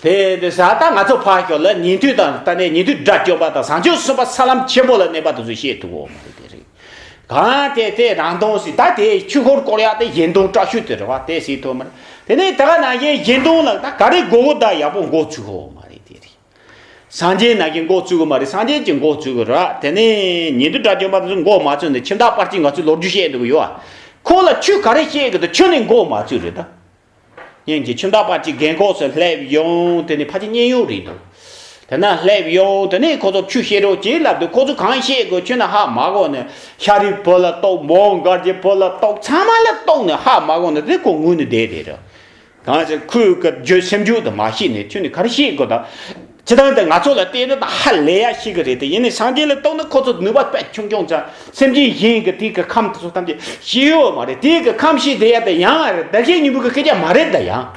དེ་དེ་ཟ་ད་ང་ཚོ་ཕར་ཞོག་ལ་ཉན་ཐོས་དང་ད་ནས་ཉན་ཐོས་དགྲ་བཅོམ་པ་དང་བྱང་ཆུབ་སེམས་དཔའ་ས་ལམ་ཆེན་པོ་ལ་གནས་པ་དེ་ཚོས་བཤད་ཐུབ་ཀྱི་མ་རེད་དེ་རེད། གང་དེ་དེ་རང་དོན་ཟེར་ད་དེ་ཆོས་འཁོར་བསྐོར་ཡག་དེ་གཞན་དོན་སྐྲག་ཤོས་དེ་རེད་བ་དེ་ཟེར་ཐུབ་མ་རེད། དེ་ནས་ད་ག་ནང་བཞིན་གཞན་དོན་ལ་ད་ག་རེ་དགོས་གོ་ད་ཡག་པོ་འགོ་ཚུགས་ཀྱི་མ་རེད་དེ་རེད། སངས་རྒྱས་ནང་བཞིན་འགོ་བཙུགས་གི་མ་རེད། སངས་རྒྱས་ཀྱིས་འགོ་བཙུགས་གི་རེད། དེ་ནས་ཉན་ཐོས་དགྲ་བཅོམ་པ་དེ་ཚོས་འགོ་མ་བཙུགས་ནས་ཁྱིམ་བདག་པར་ཆེན་ང་ཚོས་ལོ་རྒྱུས་བཤད་འདུག་གི་ཡོད་ཨ། ཁོ་ལ་ཆོས་ག་རེ་བཤད་གི་འདུག་ཁྱོད་ནས་འགོ་མ་བཙུགས་རེད་ད། ཡིན་གྱི་ཁྱིམ་བདག་པར་ཆེན་རྒན་གོག་ཚོ་སླེབས་ཡོང་དེ་ནས་ཕལ་ཆེར་མཉན་ཡོད་རེད་འདུག་དེ་ན་སླེབས་ཡོང་དེ་ནས་ཁོ་ཚོ་ཆོས་བཤད་རོགས་གྱིས་ལབ་དུས་ཁོ་ཚོ་གང་བཤད་དགོས་ཁྱོད་ནས་ཧ་མ་གོ་ནས་ཤཱ་རིའི་བུ་ལ་གཏོགས་མོའུ་འགལ་གྱི་བུ་ལ་གཏོགས་ཚང་མ་ལ་གཏོགས་ནས་ཧ་མ་གོ་ནས་དེ་ཁོ་ངུས་ནས་བསྡད་དེ་རེད། གང་ཟེར་ཁོས་གི་རྒྱུ་སེམས་རྒྱུད་དུ་མ་ཤེས་ནས་ཁྱོད་ནི་ག་རེ་ཤེས་དགོས་དང་། སྤྱི་བཏང་དུ་ང་ཚོ་ལ་བལྟས་ན་ད་ཧ་ལས་ཡ་ཤེས་གི་རེད་དེ་ཡིན་ནའི་སངས་རྒྱས་ལ་གཏོགས་ན་ཁོ་ཚོ་ནུས་པ་དཔེ་ཆུང་ཆུང་ཙང་སེམས་ཅན་གཞན་གི་དེ་གི་ཁམས་དེ་ཚོ་ཐམས་ཅད་ཤེས་ཡོད་མ་རེད། དེ་གི་ཁམས་ཤེས་བསྡད་ཡ་དེ་ཡང་བདག་གཞན་གཉིས་པོ་གི་སྐད་ཆ་མ་རེད་ད་ཡང་།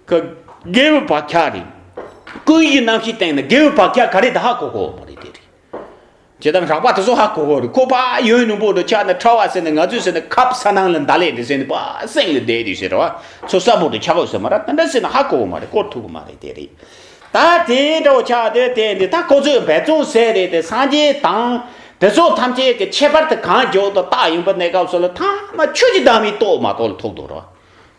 གི་དགེ་བའི་བག་ཆགས་རེད། ཀུན་གཞིའི་རྣམ་ཤེས་སྟེང་ནས་དགེ་བའི་བག་ཆགས་ག་རེ་ད་ཧ་གོ་གོ་མ་རེད་དེ་རེད། ཇི་ལྟར་རགས་པ་དེ་ཚོ་ཧ་གོ་གོ་རེད། ཁོ་པ་ཡོན་ནུ་པོ་དུ་ཆགས་ནས་ཁྲ་བ་ཟེར་ནས་ང་ཚོས་ཟེར་ནས་ཁབ་ས་ནང་ལ་འདའ་ལས་དེ་ཟེར་ནས་པ་སེང་ལ་བསྡད་དུས་ཟེར་བ་ཚོ་ས་བོ་དུ་ཆགས་གོ་ཟེར་མ་ར་ད་འདྲ་ཟེར་ན་ཧ་གོ་གོ་མ་རེད། སྐོར་ཐུབ་གོ་མ་རེད་དེ་རེད། ད་དེ་འདྲ་བོ་ཆགས་དེ་དེ་འདི་ད་ཁོ་ཚོས་འབད་བརྩོན་ཟེར་རེད་དེ་སངས་རྒྱས་དང་དེ་ཚོ་ཐམས་ཅད་ཀྱི་ཁྱད་པར་དུ་གང་འཇོག་ཏུ་བཏགས་ཡོང་པ་གནས་སྐབས་སུ་ལ་ཐ་མ་ཆོས་ཀྱི་བདག་མེད་རྟོགས་མ་རྟོགས་ལ་ཐུག་འདུག་ར།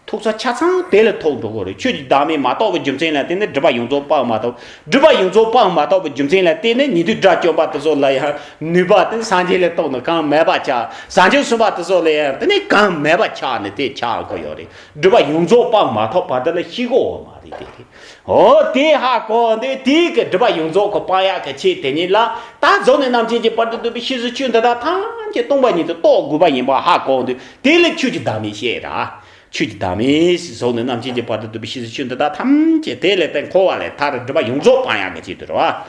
ཐུག་ས་ཆ་ཚང་དེ་ལ་ཐུག་འགྲོ་གི་རེད། ཆོས་ཀྱི་བདག་མེད་མ་རྟོགས་པའི་རྒྱུ་མཚན་ལ་བརྟེན་ནས་སྒྲིབ་པ་ཡོངས་རྫོགས་སྤང་མ་ཐུབ། སྒྲིབ་པ་ཡོངས་རྫོགས་སྤང་མ་ཐུབ་པའི་རྒྱུ་མཚན་ལ་བརྟེན་ནས་ཉན་ཐོས་དགྲ་བཅོམ་པ་དེ་ཚོ་ལ་ཡང་ནུས་པ་དེ་སངས་རྒྱས་ལ་གཏོགས་ནས་གང་མེད་པ་ཆགས། བྱང་ཆུབ་སེམས་དཔའ་དེ་ཚོ་ལ་ཡང་དེ་ནས་གང་མེད་པ་ཆགས་ནས་དེ་ཆགས་གི་ཡོད་རེད། སྒྲིབ་པ་ཡོངས་རྫོགས་སྤང་མ་ཐུབ་བར་དུ་ལ་ཤི་གོ་མ་རེད་དེ་རེད། འོ་དེ་ཧ་གོ་འདི་དེའི་གི་སྒྲིབ་པ་ཡོངས་རྫོགས་གི་སྤང་ཡག་གི་ཆེད་དེ་ཉིད་ལ་ད་གཟུགས་ནས་རྣམ་མཁྱེན་གྱི་བར་དུ་གཏུགས་པའི་ཤེས་བྱའི་ཆོས་འདི་དག་ཐམས་ཅད་སྟོང་པ་ཉིད་དུ་རྟོགས་དགོས་པ་ཡིན་པ་ཧ་གོ་འདི་དེ་ལས་ཆོས་ཀྱི་བདག་མེད་བཤད་ར། ཆོས་ཀྱི་བདག་མེད་ཟེར་གཟུགས་ནས་རྣམ་མཁྱེན་གྱི་བར་དུ་གཏུགས་པའི་ཤེས་བྱའི་ཆོས་འདི་དག་ཐམས་ཅད་དེ་ལས་ཏེ་འཁོར་བ་ལས་ཐར་སྒྲིབ་པ་ཡོངས་རྫོགས་སྤང་ཡག་གི་ཆེད་དུ་རེད་བ།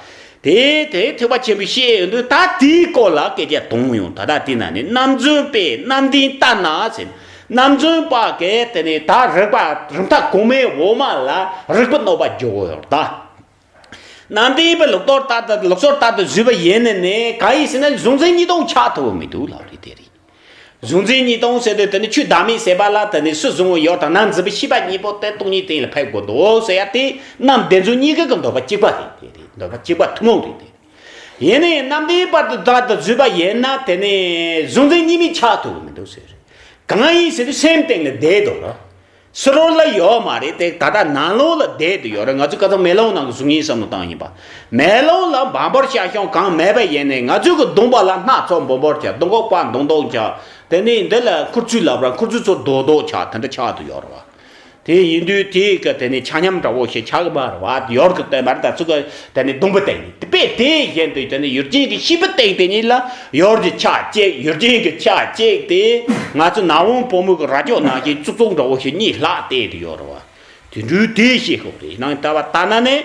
དེ་དེ་ཐེག་པ་ཆེན་པོའི་བཤད་ཡོང་དུས་ད་དེའི་སྐོར་ལ་སྐད་ཆ་དུང་ཡོང་ད་ལྟ་དེ་ན་ནི་རྣམ་རྫུན་པས་རྣམ་བདེན་ལྟར་ན་ཟེར། རྣམ་རྫུན་པ་གིས་དེ་ནི་ད་རིགས་པ་རིམ་ཐག་གོང་མའི་འོག་མ་ལ་རིགས་པ་གནོད་པ་འཇོག་གོ་ཡོད་ད། རྣམ་བདེན་པའི་ལུགས་ལྡོག་ལྟར་དུ་ལུགས་སྲོལ་ལྟར་དུ་བཟོས་པ་ཡིན་ནི་ནི་གང་ཡིན་ཟེར་ན་གཟུང་འཛིན་གཉིས་སྟོང་ཆགས་ཐུབ་པ་མི་འདུག་ལབ་རེད་དེ་རེད། གཟུང་འཛིན་གཉིས་སྟོང་ཟེར་དུས་དེ་ནི་ཆོས་བདག་མེད་ཟེར་བ་ལ་དེ་ནི་སུ་བཟུང་བ་ཡོད་དང་ནམ་འཛིན་པའི་ཤེས་པ་གཉིས་པོ་དེ་སྟོང་ཉིད་སྟེང་ལ་ཕེབས་དགོས་འདུག་ཟེར་ཡ་དེ་རྣམ་བདེན་རྫུན་གཉིས་ཀ་གི་འདོད་པ་གཅིག་པ་རེད་དེ་རེད། འདོད་པ་གཅིག་པ་ཐུན་མོང་རེད་དེ། ཡིན་ནའི་རྣམ་བདེན་པར་དུ་བདག་ཏུ་བཟོས་པ་ཡིན་ན་དེ་ནི་གཟུང་འཛིན་གཉིས་མེད་ཆགས་ཐུབ་ཀྱི་མི་འདུག་ཟེར། གང་ཡིན་ཟེར་དུས་སེམས་སྟེང་ལ་བསྡད་འདུག་ར། ཕྱི་རོལ་ལ་ཡོད་མ་རེད་དེ་ད་ལྟ་ནང་ལོགས་ལ་བསྡད་དུ་ཡོད་རེད། ང་ཚོས་ཁ་སང་མེ་ལོང་ནང་གི་གཟུགས་བརྙན་བསམ་བློ་བཏང་ཡིན་པ། མེ་ལོང་ལ་འབའ་འབར་ཤ་ཤང་གང་མེད་པ་ཡིན་ནའི་ང་ཚོའི་གི་གདོང་པ་ལ་སྣ་ཚོགས་འབུར་འབུར་ཆགས། གདོང་ཁོག་པ་མདོག་མདོག་ཆགས། དེ་ནས་འདི་ལ་མཁུར་ཚོས་ལབ་ར་མཁུར་ཚོས་ཚོ་རྡོག་རྡོག་ཆགས་དེ་འདྲ་ཆགས་དུ་ཡོད་རེད་བ། དེ་ཡིན་དུས་དེའི་གི་དེ་ནས་ཆ་མཉམ་འདྲ་བོ་ཞིག་ཆགས་གི་མ་རེད་བ། ཡོར་གི་སྟོན་པར་ད་ཚུགས་གི་དེ་ནས་སྡོང་པོ་བསྟན་ནས་དེ་པས་དེ་བཞིན་དུ་དེ་ནས་ཡུལ་ཅན་གྱི་ཤེས་པ་སྟེང་དེ་ཉིད་ལ་ཡོར་གྱི་ཆ་གཅིག་ཡུལ་ཅན་གྱི་ཆ་གཅིག་དེ་ང་ཚོ་ནག་འོང་བུ་མོ་གི་རྭ་ཅོ་ནང་བཞིན་ཙུག་ཙུག་འདྲ་བོ་ཞིག་གཉིས་ལྷག་བསྟན་དུ་ཡོད་རེད་བ། དེ་འདྲའི་དེ་ཤེས་དགོས་རེད། ནང་ལྟ་བ་ལྟ་ན་ནི་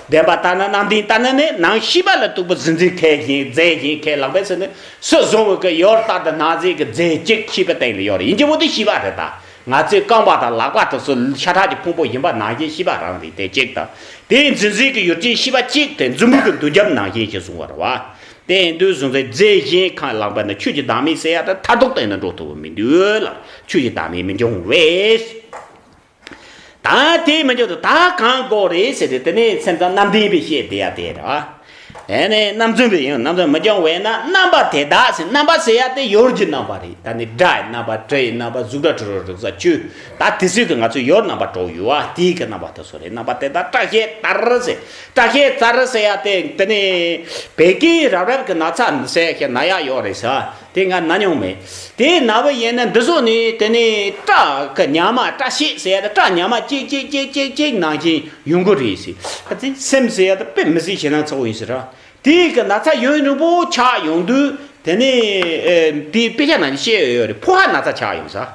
བདེན་པ་ལྟ་ན་རྣམ་བདེན་ལྟ་ན་ནི་ནང་ཤེས་པ་ལ་གཏུགས་པ་གཟུང་འཛིན་ཁས་བཞེངས་རྫས་གཞན་ཁས་བླངས་པས་ཟེར་ནས་སུ་བཟུང་བའི་གི་ཡོར་ལྟར་དུ་སྣང་མཛད་ཀྱི་རྫས་གཅིག་ཤེས་པ་སྟེང་ལ་ཡོད་རེད། ཡིན་གྱི་བོ་དེ་ཤེས་པ་རེད་ད། ང་ཚོའི་རྐང་པ་དང་ལག་པ་དེ་ཚོ་ཤ་ཁྲག་གི་ཕུང་པོ་ཡིན་པ་ནང་བཞིན་ཤེས་པ་རང་རེད་དེ་གཅིག་དང་། དེའི་རྫུན་རྫུན་གྱི་ཡུལ་ཅན་ཤེས་པ་གཅིག་དེ་རྫུན་མའི་གི་མདུན་རྒྱབ་ནང་བཞིན་ཞིག་བཟུང་བ་རེད་བ། དེ་ཡིན་དུས་གཟུང་འཛིན་རྫས་གཞན་ཁས་བླངས་པ་ནི་ཆོས་ཀྱི་བདག་མེད་ཟེར་ཡ་དེ་མཐར་ཐུག་སྟེང་ན་འགྲོ་ཐུབ་པ་མི་འདུག་ལ། ཆོས་ཀྱི་བདག་མེད་མི་འབྱུང་བས། ད་དེ་མི་འཇོག་ཏུ་ད་གང་དགོས་རེད་ཟེར་ཏེ་དེ་ནས་སེམས་ཙམ་རྣམ་བདེན་པའི་ཤེས་དེ་ཡ་དེ་རེད། དེ་ནས་རྣམ་རྫུན་པའི་ཡང་རྣམ་རྫུན་མི་འབྱུང་བས་ན་རྣམ་པ་དེ་དག་ཟེར། རྣམ་པ་ཟེར་ཡ་དེ་ཡོར་གྱི་རྣམ་པ་རེད། ད་ནི་སྒྲ་ཡི་རྣམ་པ་དྲི་ཡི་རྣམ་པ་གཟུགས་སྒྲ་དྲི་རོ་རེག་བྱ་བཅུ། ད་དེ་ཚོའི་གི་ང་ཚོ་ཡོར་རྣམ་པ་གྲོགས་ཡོད་བ་དེའི་གི་རྣམ་པ་དེ་ཚོ་རེད། རྣམ་པ་དེ་དག་སྐྲ་ཤད་ལྟར་ཟེར། སྐྲ་ཤད་ལྟར་ཟེར་ཡ་དེ་དེ་ནས་བད་ཀན་རབ་རིབ་གི་ན་ཚ་ཟེར་ཡ་ན་ཡ་ཡོད་རེད་ཟེར། དེ་ང་ན་མྱོང་མེད། དེ་ན་བ་ཡིན་ན་འདི་ཚོ་ནི་དེ་ནི་སྐྲ་གི་ཉག་མ་སྐྲ་ཤད་ཟེར་ཡ་དེ་སྐྲ་ཉག་མ་གཅིག་གཅིག་གཅིག་གཅིག་གཅིག་ནང་བཞིན་ཡོང་གི་རེད་ཟེར། ཨ་ཙི་སེམས་ཟེར་ཡ་དེ་དཔེ་མི་སྲིད་ཞེད་སྣང་ཚ་བོ་ཡིན་ཟེར་ར། དེའི་གི་ན་ཚ་ཡུན་རིང་པོ་ཆགས་ཡོང་དུས་དེ་ནི་ཨེ་དེའི་དཔེ་ཆ་ནང་བཞིན་བཤད་ཡོད་རེད། ཕོ་བ་ན་ཚ་ཆགས་ཡོང་ཟེར།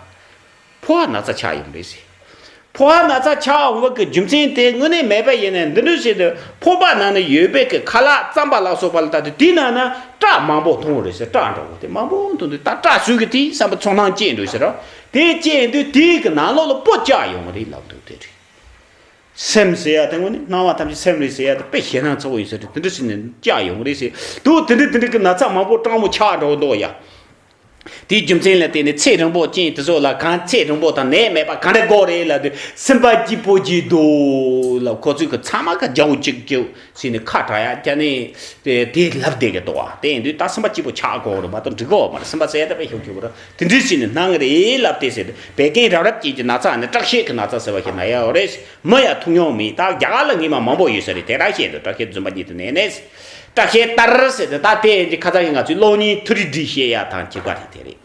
ཕོ་བ་ན་ཚ་ཆགས་ཡོང་རེད་ཟེར། ཕོ་བ་ན་ཚ་ཆགས་འོང་བ་གི་རྒྱུ་མཚན་དེ་དངོས་གནས་མེད་པ་ཡིན་ནའི་འདི་འདྲ་བྱས་ཏེ་ཕོ་བ་ནང་ན་ཡོད་པའི་གི་ཁ་ལག་རྩམ་པ་ལ་སོགས་པ་ལ་ལྟ་དུས་དེའི་ནང་ན་སྐྲ་མང་པོ་མཐོང་བ་རེད་ཟེར། སྐྲ་འདྲ་བོ་དེ་མང་པོ་མཐོང་དུས་ད་སྐྲ་ཟུག་གི་དེའི་བསམ་པ་ཚོང་ཐང་སྐྱེས་འགྲོ་ཟེར་རོ། དེ་སྐྱེས་དུས་དེའི་གི་ནང་ལོགས་ལ་པོ་བཅག་ཡོང་བ་རེད་ལབ་འདུག་དེ་རེད། སེམས་ཟེར་ཡ་དེ་དངོས་གནས་སྣང་བ་ཐམས་ཅད་སེམས་རེད་ཟེར་ཡ་དེ་དཔེ་ཞེད་སྣང་ཚ་བོ་ཡིན་ས་རེད། དེ་འདྲ་ཟེར་ནས་བཅག་ཡོང་རེད་ཟེར་འདུག་དེ་འདྲ་དེ་འདྲ་གི་ན་ཚ་མང་པོ་སྐྲག་མོ་ཆགས་འགྲོ་འདུག་ཡ། དེའི་རྒྱུ་མཚན་ལ་བརྟེན་ནས་ཚེ་རིང་པོ་ཅན་དེ་ཚོ་ལ་གང་ཚེ་རིང་པོ་དང་ནད་མེད་པ་གང་འདྲ་དགོས་རེད་ལབ་དུས་སེམས་པ་སྐྱིད་པོ་ཅིག་འདུག་ལབ། ཁོ་ཚོས་གི་ཚང་མ་ག་རྒྱའུ་གཅིག་རྒྱའུ་ཟེར་ནས་ཁ་གྲག་ཡ་རྒྱ་ནས་དེ་དེ་ལབ་བསྡད་གི་འདུག་བ། དེ་ཡིན་དུས་ད་སེམས་པ་སྐྱིད་པོ་ཆགས་དགོས་རེད་མ་གཏོགས་འགྲིག་གི་ཡོད་མ་རེད། སེམས་པ་གསལ་ཐབས་པའི་ཤོག་ཆུ་བུར་དེ་འདྲའི་ཟེར་ནས་སྣང་གི་རེད་ལབ་སྟེ་ཟེར་དུས་བད་ཀན་རབ་རབ་ཅན་གྱི་ན་ཚ་ནི་སྐྲག་ཤེད་ཀྱི་ན་ཚ་ཟེར་བ་ཞིག་ན་ཡ་ཡོད་རེད། མི་ཡ་ཐུག་མྱོང་མེད། ད་རྒྱ་གར་ལ་ངས་མ་མང་པོ་ཡོད་ས་རེད། དེ་ར་བཤད་འདུག་སྐྲག་ཤེད་རྫུན་པ་ཉིད་དུ་གནས་ནས། སྐྲག་ཤེད་ལྟར་ཟེར་ཏེ་ད་དེ་ཡིན་གྱི་ཁ་ཚ་ཡིན་ང་ཚོའི་གློག་བརྙན་ཐུ་རི་ཌི་བཤད་ཡ་དང་གཅིག་པ་རེད། དེ་རེད།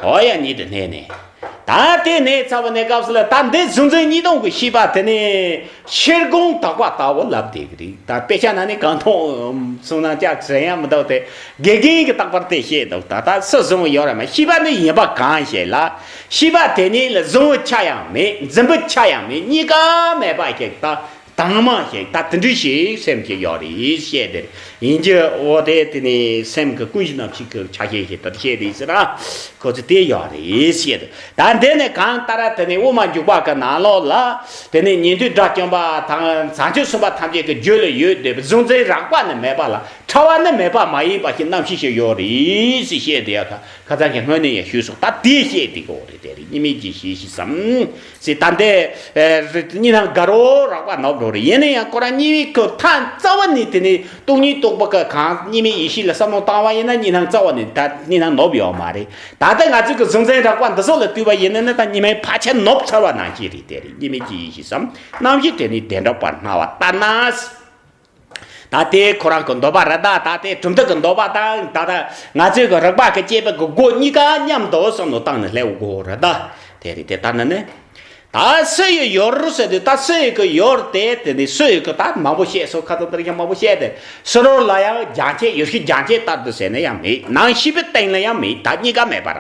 འོ་ཡ་ཉིད་དུ་གནས་ནས། ད་དེ་ནས་ཚ་བ་ནས་སྐབས་སུ་ལ་ད་འདི་གཟུང་འཛིན་གཉིས་སྟོང་གི་ཤེས་པ་དེ་ནས་ཤེར་སྒོང་དག་པ་ལྟ་བུ་ལབ་བསྡད་ཀྱི་རེད། ད་དཔེ་ཆ་ནང་ནས་གང་མཐོང་གསུང་ན་ཅག་ཟེར་ཡ་མི་འདུག་དེ་དགེ་རྒན་གྱི་རྟག་པར་དེ་བཤད་འདུག་ད་ད་སུ་གཟུང་བ་ཡོད་ར་མེད། ཤེས་པ་ནི་ཡིན་པ་གང་ཞེས་ལ། ཤེས་པ་དེ་ཉིད་ལ་གཟུང་བའི་ཆ་ཡང་མེད། འཛིན་པའི་ཆ་ཡང་མེད། གཉིས་ཀ་མེད་པ་ཞིག་ད་དྭངས་མ་ཞིག་ད་དེ་འདྲ་ཞིག་སེམས་ཀྱི་ཡོད་རེད་བཤད་དེ་ཡིན་གྱི། འོ་དེ་དེ་ནི་སེམས་ཀྱི་ཀུན་གཞི་རྣམ་ཤེས་ཀྱི་ཆ་ཤས་ཤིག་ད་བཤད་དེ་ཟེར་ན་ཁོ་ཚོ་དེ་ཡོད་རེད་བཤད་དེ། ད་འདི་ནི་གང་ལྟར་དེ་ནི་དབུ་མ་འཇུག་པ་གི་ནང་ལོགས་ལ་དེ་ནི་ཉན་ཐོས་དགྲ་བཅོམ་པ་དང་བྱང་ཆུབ་སེམས་དཔའ་ཐམས་ཅད་ཀྱི་རྒྱུད་ལ་ཡོད་བསྡད་པའི་གཟུང་འཛིན་རགས་པ་ནི་མེད་པ་ལ། ཕྲ་བ་ནི་མེད་པ་མ་ཡིན་པ་ཞིག་རྣམ་ཤེས་ཤིག་ཡོད་རེད་ཟེར་བཤད་དེ་ཡ། ད་ཁ་ཚ་གི་སྔོན་ནས་ཡང་ཞུས་སོང་། ད་དེ་བཤད་དེ་གོ་རེད། དེ་རེད། གཉིས་མེད་ཀྱི་གཞི་ཤིག་བསམ་ཟེར། ད་འདི་གཉིས་སྣང་དགའ་རོགས་རགས་པ་ནོར་འགྲོ་རེད། ཡིན་ན་ཡང་ཁོ་རང་གཉིས་མེད་ཁོ་ཐག་རྩ་བ་ནས་དེ་ནི་སྟོང་ཉིད་རྟོགས་པ་ག་གང་གཉིས་མེད་ཡེ་ཤེས་ལ་བསམ་བློ་བཏང་བ་ཡིན་ན་གཉིས་སྣང་རྩ་བ་ནས་ད་གཉིས་སྣང་ནོར་ཡོད་མ་རེད། ད་ལྟ་ང་ཚོས་གི་གཟུང་འཛིན་རགས་པ་འདི་ཚོ་ལ་ལྟོས་པ་ཡིན་ན་ནི་ད་གཉིས་མེད་ཕལ་ཆེར་ནོར་ཚར་བ་ནང་བཞིན་རེད། དེ་རེད། གཉིས་མེད་ཀྱི་ཡེ་ཤེས་སམ། རྣམ་ཤེས་དེ་ནི་བདེན་གྲུབ་པར་སྣང་བ་ལྟར་ན། ད་དེ་ཁོ་རང་གི་འདོད་པ་རེད། ད་ད་དེ་གྲུབ་མཐའ་གི་འདོད་པ་དང་ད་ད་ང་ཚོའི་གི་རིག་པ་གི་དཔྱད་པ་གི་སྒོ་གཉིས་ཀ་མཉམ་དུ་བསམ་བློ་བཏང་ནས་སླེབས་དགོས་རེད། ད་དེ་རེད། དེ་ལྟར་ན་ནི་ད་སུ་ཡི་ཡུལ་ཟེར་དུས་ད་སུ་ཡི་གི་ཡུལ་དེ་དེ་ནི་སུ་ཡི་གི་ད་མང་པོ་བཤད་སོང་། ཁ་ཚ་དེ་རིང་མང་པོ་བཤད་དེ། ཕྱི་རོལ་ལ་ཡང་རྒྱང་ཆད་ཡུལ་ཤེས་རྒྱང་ཆད་ལྟར་དུ་ཟེར་ན་ཡང་མེད། ནང་ཤེས་པའི་སྟེང་ལ་ཡང་མེད། ད་གཉིས་ཀ་མེད་པ་ར།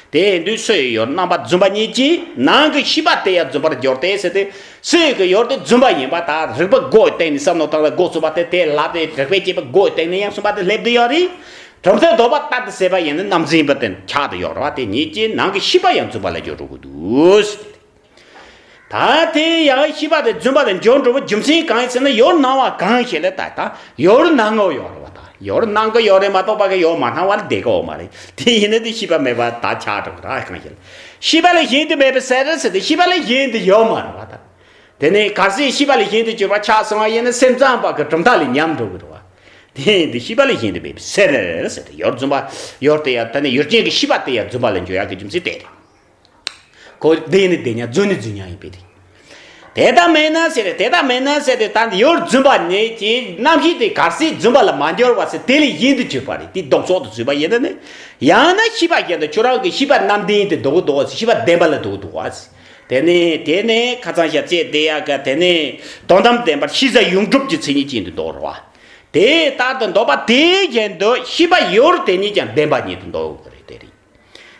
དེ་ཡིན་དུས་སུ་ཡི་ཡུལ་རྣམ་པ་རྫུན་པ་ཉིད་ཀྱིས་ནང་གི་ཤེས་པ་དེ་ཡང་རྫུན་པར་འགྱུར་ཏེ་ཟེར་ཏེ། སུ་ཡི་གི་ཡུལ་དེ་རྫུན་པ་ཡིན་པ་དང་རིག་པའི་སྒོ་བསྟན་ནས་བསམ་བློ་བཏང་ལ་སྒོ་ཚུགས་པ་དེ་དེ་ལབ་སྟེ་རིག་པའི་དཔྱད་པའི་སྒོ་བསྟན་ནས་ཡང་གསུངས་པ་དེ་སླེབས་བསྡད་ཡོད་རེད། གྲུབ་མཐའི་ལྡོག་པ་ལྟར་དུ་ཟེར་བ་ཡིན་ན་རྣམ་འཛིན་པ་དེ་ཆགས་བསྡད་ཡོད་རེད་བ། དེ་ཉིད་ཀྱིས་ནང་གི་ཤེས་པ་ཡང་རྫུན་པ་ལ་འགྱུར་འགྲོ་གི་འདུག་ད་དེ་ཡང་ཤེས་པ་དེ་རྫུན་པ་ལ་འགྱུར་འགྲོ་བའི་རྒྱུ་མཚན་གང་ཡིན་ཟེར་ན། ཡུལ་སྣང་བ་གང་ཞིག་ལ་ད་ལྟ་ཡུལ་སྣང་ངོ་ཡོད་རེད་བ། ད་ཡུལ་སྣང་གི་ཡོད་རེད་མ་གཏོགས་པ་གི་ཡུལ་མ་སྣང་བ་ལ་བསྡད་གི་ཡོད་མ་རེད། དེ་ཡིན་ན་དེ་ཤེས་པ་མེད་པ་ད་ཆགས་འགྲོ་གི་རེད། གང་ཞིག་ལ་ཤེས་པ་ལས་གཞན་དུ་མེད་པའི་ཟེར་ཟེར་ཏེ་ཤེས་པ་ལས་གཞན་དུ་ཡོད་མ་རེད་བ། ད་དེ་ནས་གལ་སྲིད་ཤེས་པ་ལས་གཞན་དུ་གྱུར་པ་ཆགས་སོང་བ་ཡིན་ན་སེམས་ཙམ་པ་གི་གྲུབ་མཐའ་ལས་ཉམས་འགྲོ་གི་རེད་བ། དེ་ཡིན་དུས་ཤེས་པ་ལས་གཞན་དུ་མེད་པའི་ཟེར་ཟེར་ཏེ་ཡུལ་རྫུན་པ་ཡུལ་དེ་ཡང་དེ་ནས་ཡུལ་ཅན་གྱི་ཤེས་པ་དེ་ཡང་རྫུན་པ་ལ་འགྱུར་ཡག་གི་རྒྱུ་མཚན་དེ་རེད། ཁོ་བདེན་ནི་བདེན་མཉམ་རྫུན་ནི་རྫུན་མཉམ་ཡིན་པས་རེད། དེ་ལྟ་མིན་ན་ཟེར་རེད། དེ་ལྟ་མིན་ན་ཟེར་ཏེ་ད་འདི་ཡུལ་རྫུན་པ་ཉིད་ཀྱི་རྣམ་ཤེས་དེ་གལ་སྲིད་རྫུན་པ་ལ་མ་འགྱུར་བ་ཟེར་དེ་ལས་གཞན་དུ་གྱུར་པ་རེད། དེ་ལྡོག་ཕྱོགས་དུ་བཟོས་པ་ཡིན་ན་ནི། ཡང་ན་ཤེས་པ་གཞན་དུ་ཁྱོད་རང་གི་ཤེས་པ་རྣམ་བདེན་དེ་ལྡོག་ལྡོག་ཟེར། ཤེས་པ་བདེན་པ་ལ་ལྡོག་ལྡོག་ཟེར། དེ་ནས་དེ་ནས་ཁ་ཚང་ཞབས་རྩེ་དེ་ཡག་ག་དེ་ནས་དོན་དམ་བདེན་པར་ཤེས་བྱ་ཡོངས་གྲུབ་ཀྱི་མཚན་ཉིད་ཅན་དུ་འདོགས་རོགས། དེ་ལྟར་དུ་འདོགས་པ་དེའི་རྒྱན་དུ་ཤེས་པ་ཡུལ་དེ་ཉིད་ཀྱང་བདེན་པ་ཉིད་དུ་འདོགས་དགོས་རེད། དེ་རེད།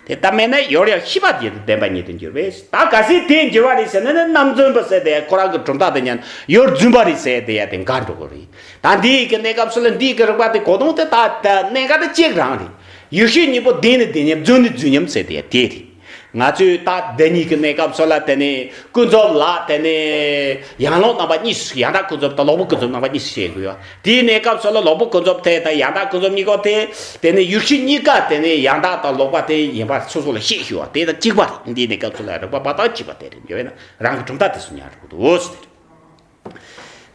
དེ་ལྟ་མེད་ན་ཡོར་ཡང་ཤེས་པ་ཉིད་དུ་བདེན་པ་ཉིད་དུ་འགྱུར་བས། ད་གལ་སྲིད་དེ་འགྱུར་བ་རེད་ཟེར་ན་ནི་རྣམ་རྫུན་པ་ཟེར་དེ་ཁོ་རང་གི་གྲུབ་མཐའ་དེ་ཉན་ཡོར་རྫུན་པ་རེད་ཟེར་དེ་ཡ་དེ་འགལ་འགྲོ་གི་རེད། ད་འདིའི་གི་གནས་སྐབས་སུ་ལ་འདིའི་གི་རིག་པ་དེ་གོ་དོན་དེ་ད་ད་གནད་འགག་དེ་གཅིག་རང་རེད། ཡུལ་ཤེས་གཉིས་པོ་བདེན་ནི་བདེན་མཉམ་རྫུན་ནི་རྫུན་མཉམ་ཟེར་དེ་ཡ་དེ་རེད། ང་ཚོས་ད་འདི་གཉིས་ཀྱི་གནས་སྐབས་སུ་ལ་དེ་ནས་ཀུན་རྫོབ་ལ་དེ་ནས་ཡང་ལོག་རྣམ་པ་གཉིས་སུ། ཡང་དག་ཀུན་རྫོབ་དང་ལོག་པའི་ཀུན་རྫོབ་རྣམ་པ་གཉིས་སུ་བཤད་དགོས་ཡོད། དེའི་གནས་སྐབས་སུ་ལ་ལོག་པའི་ཀུན་རྫོབ་དེ་དང་ཡང་དག་ཀུན་རྫོབ་གཉིས་ཀ་དེ་དེ་ནས་ཡུལ་ཤེས་གཉིས་ཀ་དེ་ནས་ཡང་དག་དང་ལོག་པ་དེ་ཡིན་པ་སོ་སོ་ལ་ཤེས་ཞུ་བ་དེ་དང་གཅིག་པ་རེད། འདིའི་གནས་སྐབས་སུ་ལ་རིག་པ་འབའ་ཐག་གཅིག་པ་དེ་རེད། འགྱོ་བས་ན་རང་གི་གྲུབ་མཐའ་དེ་སུ་ཉར་དགོས་འདུག་ཟེར།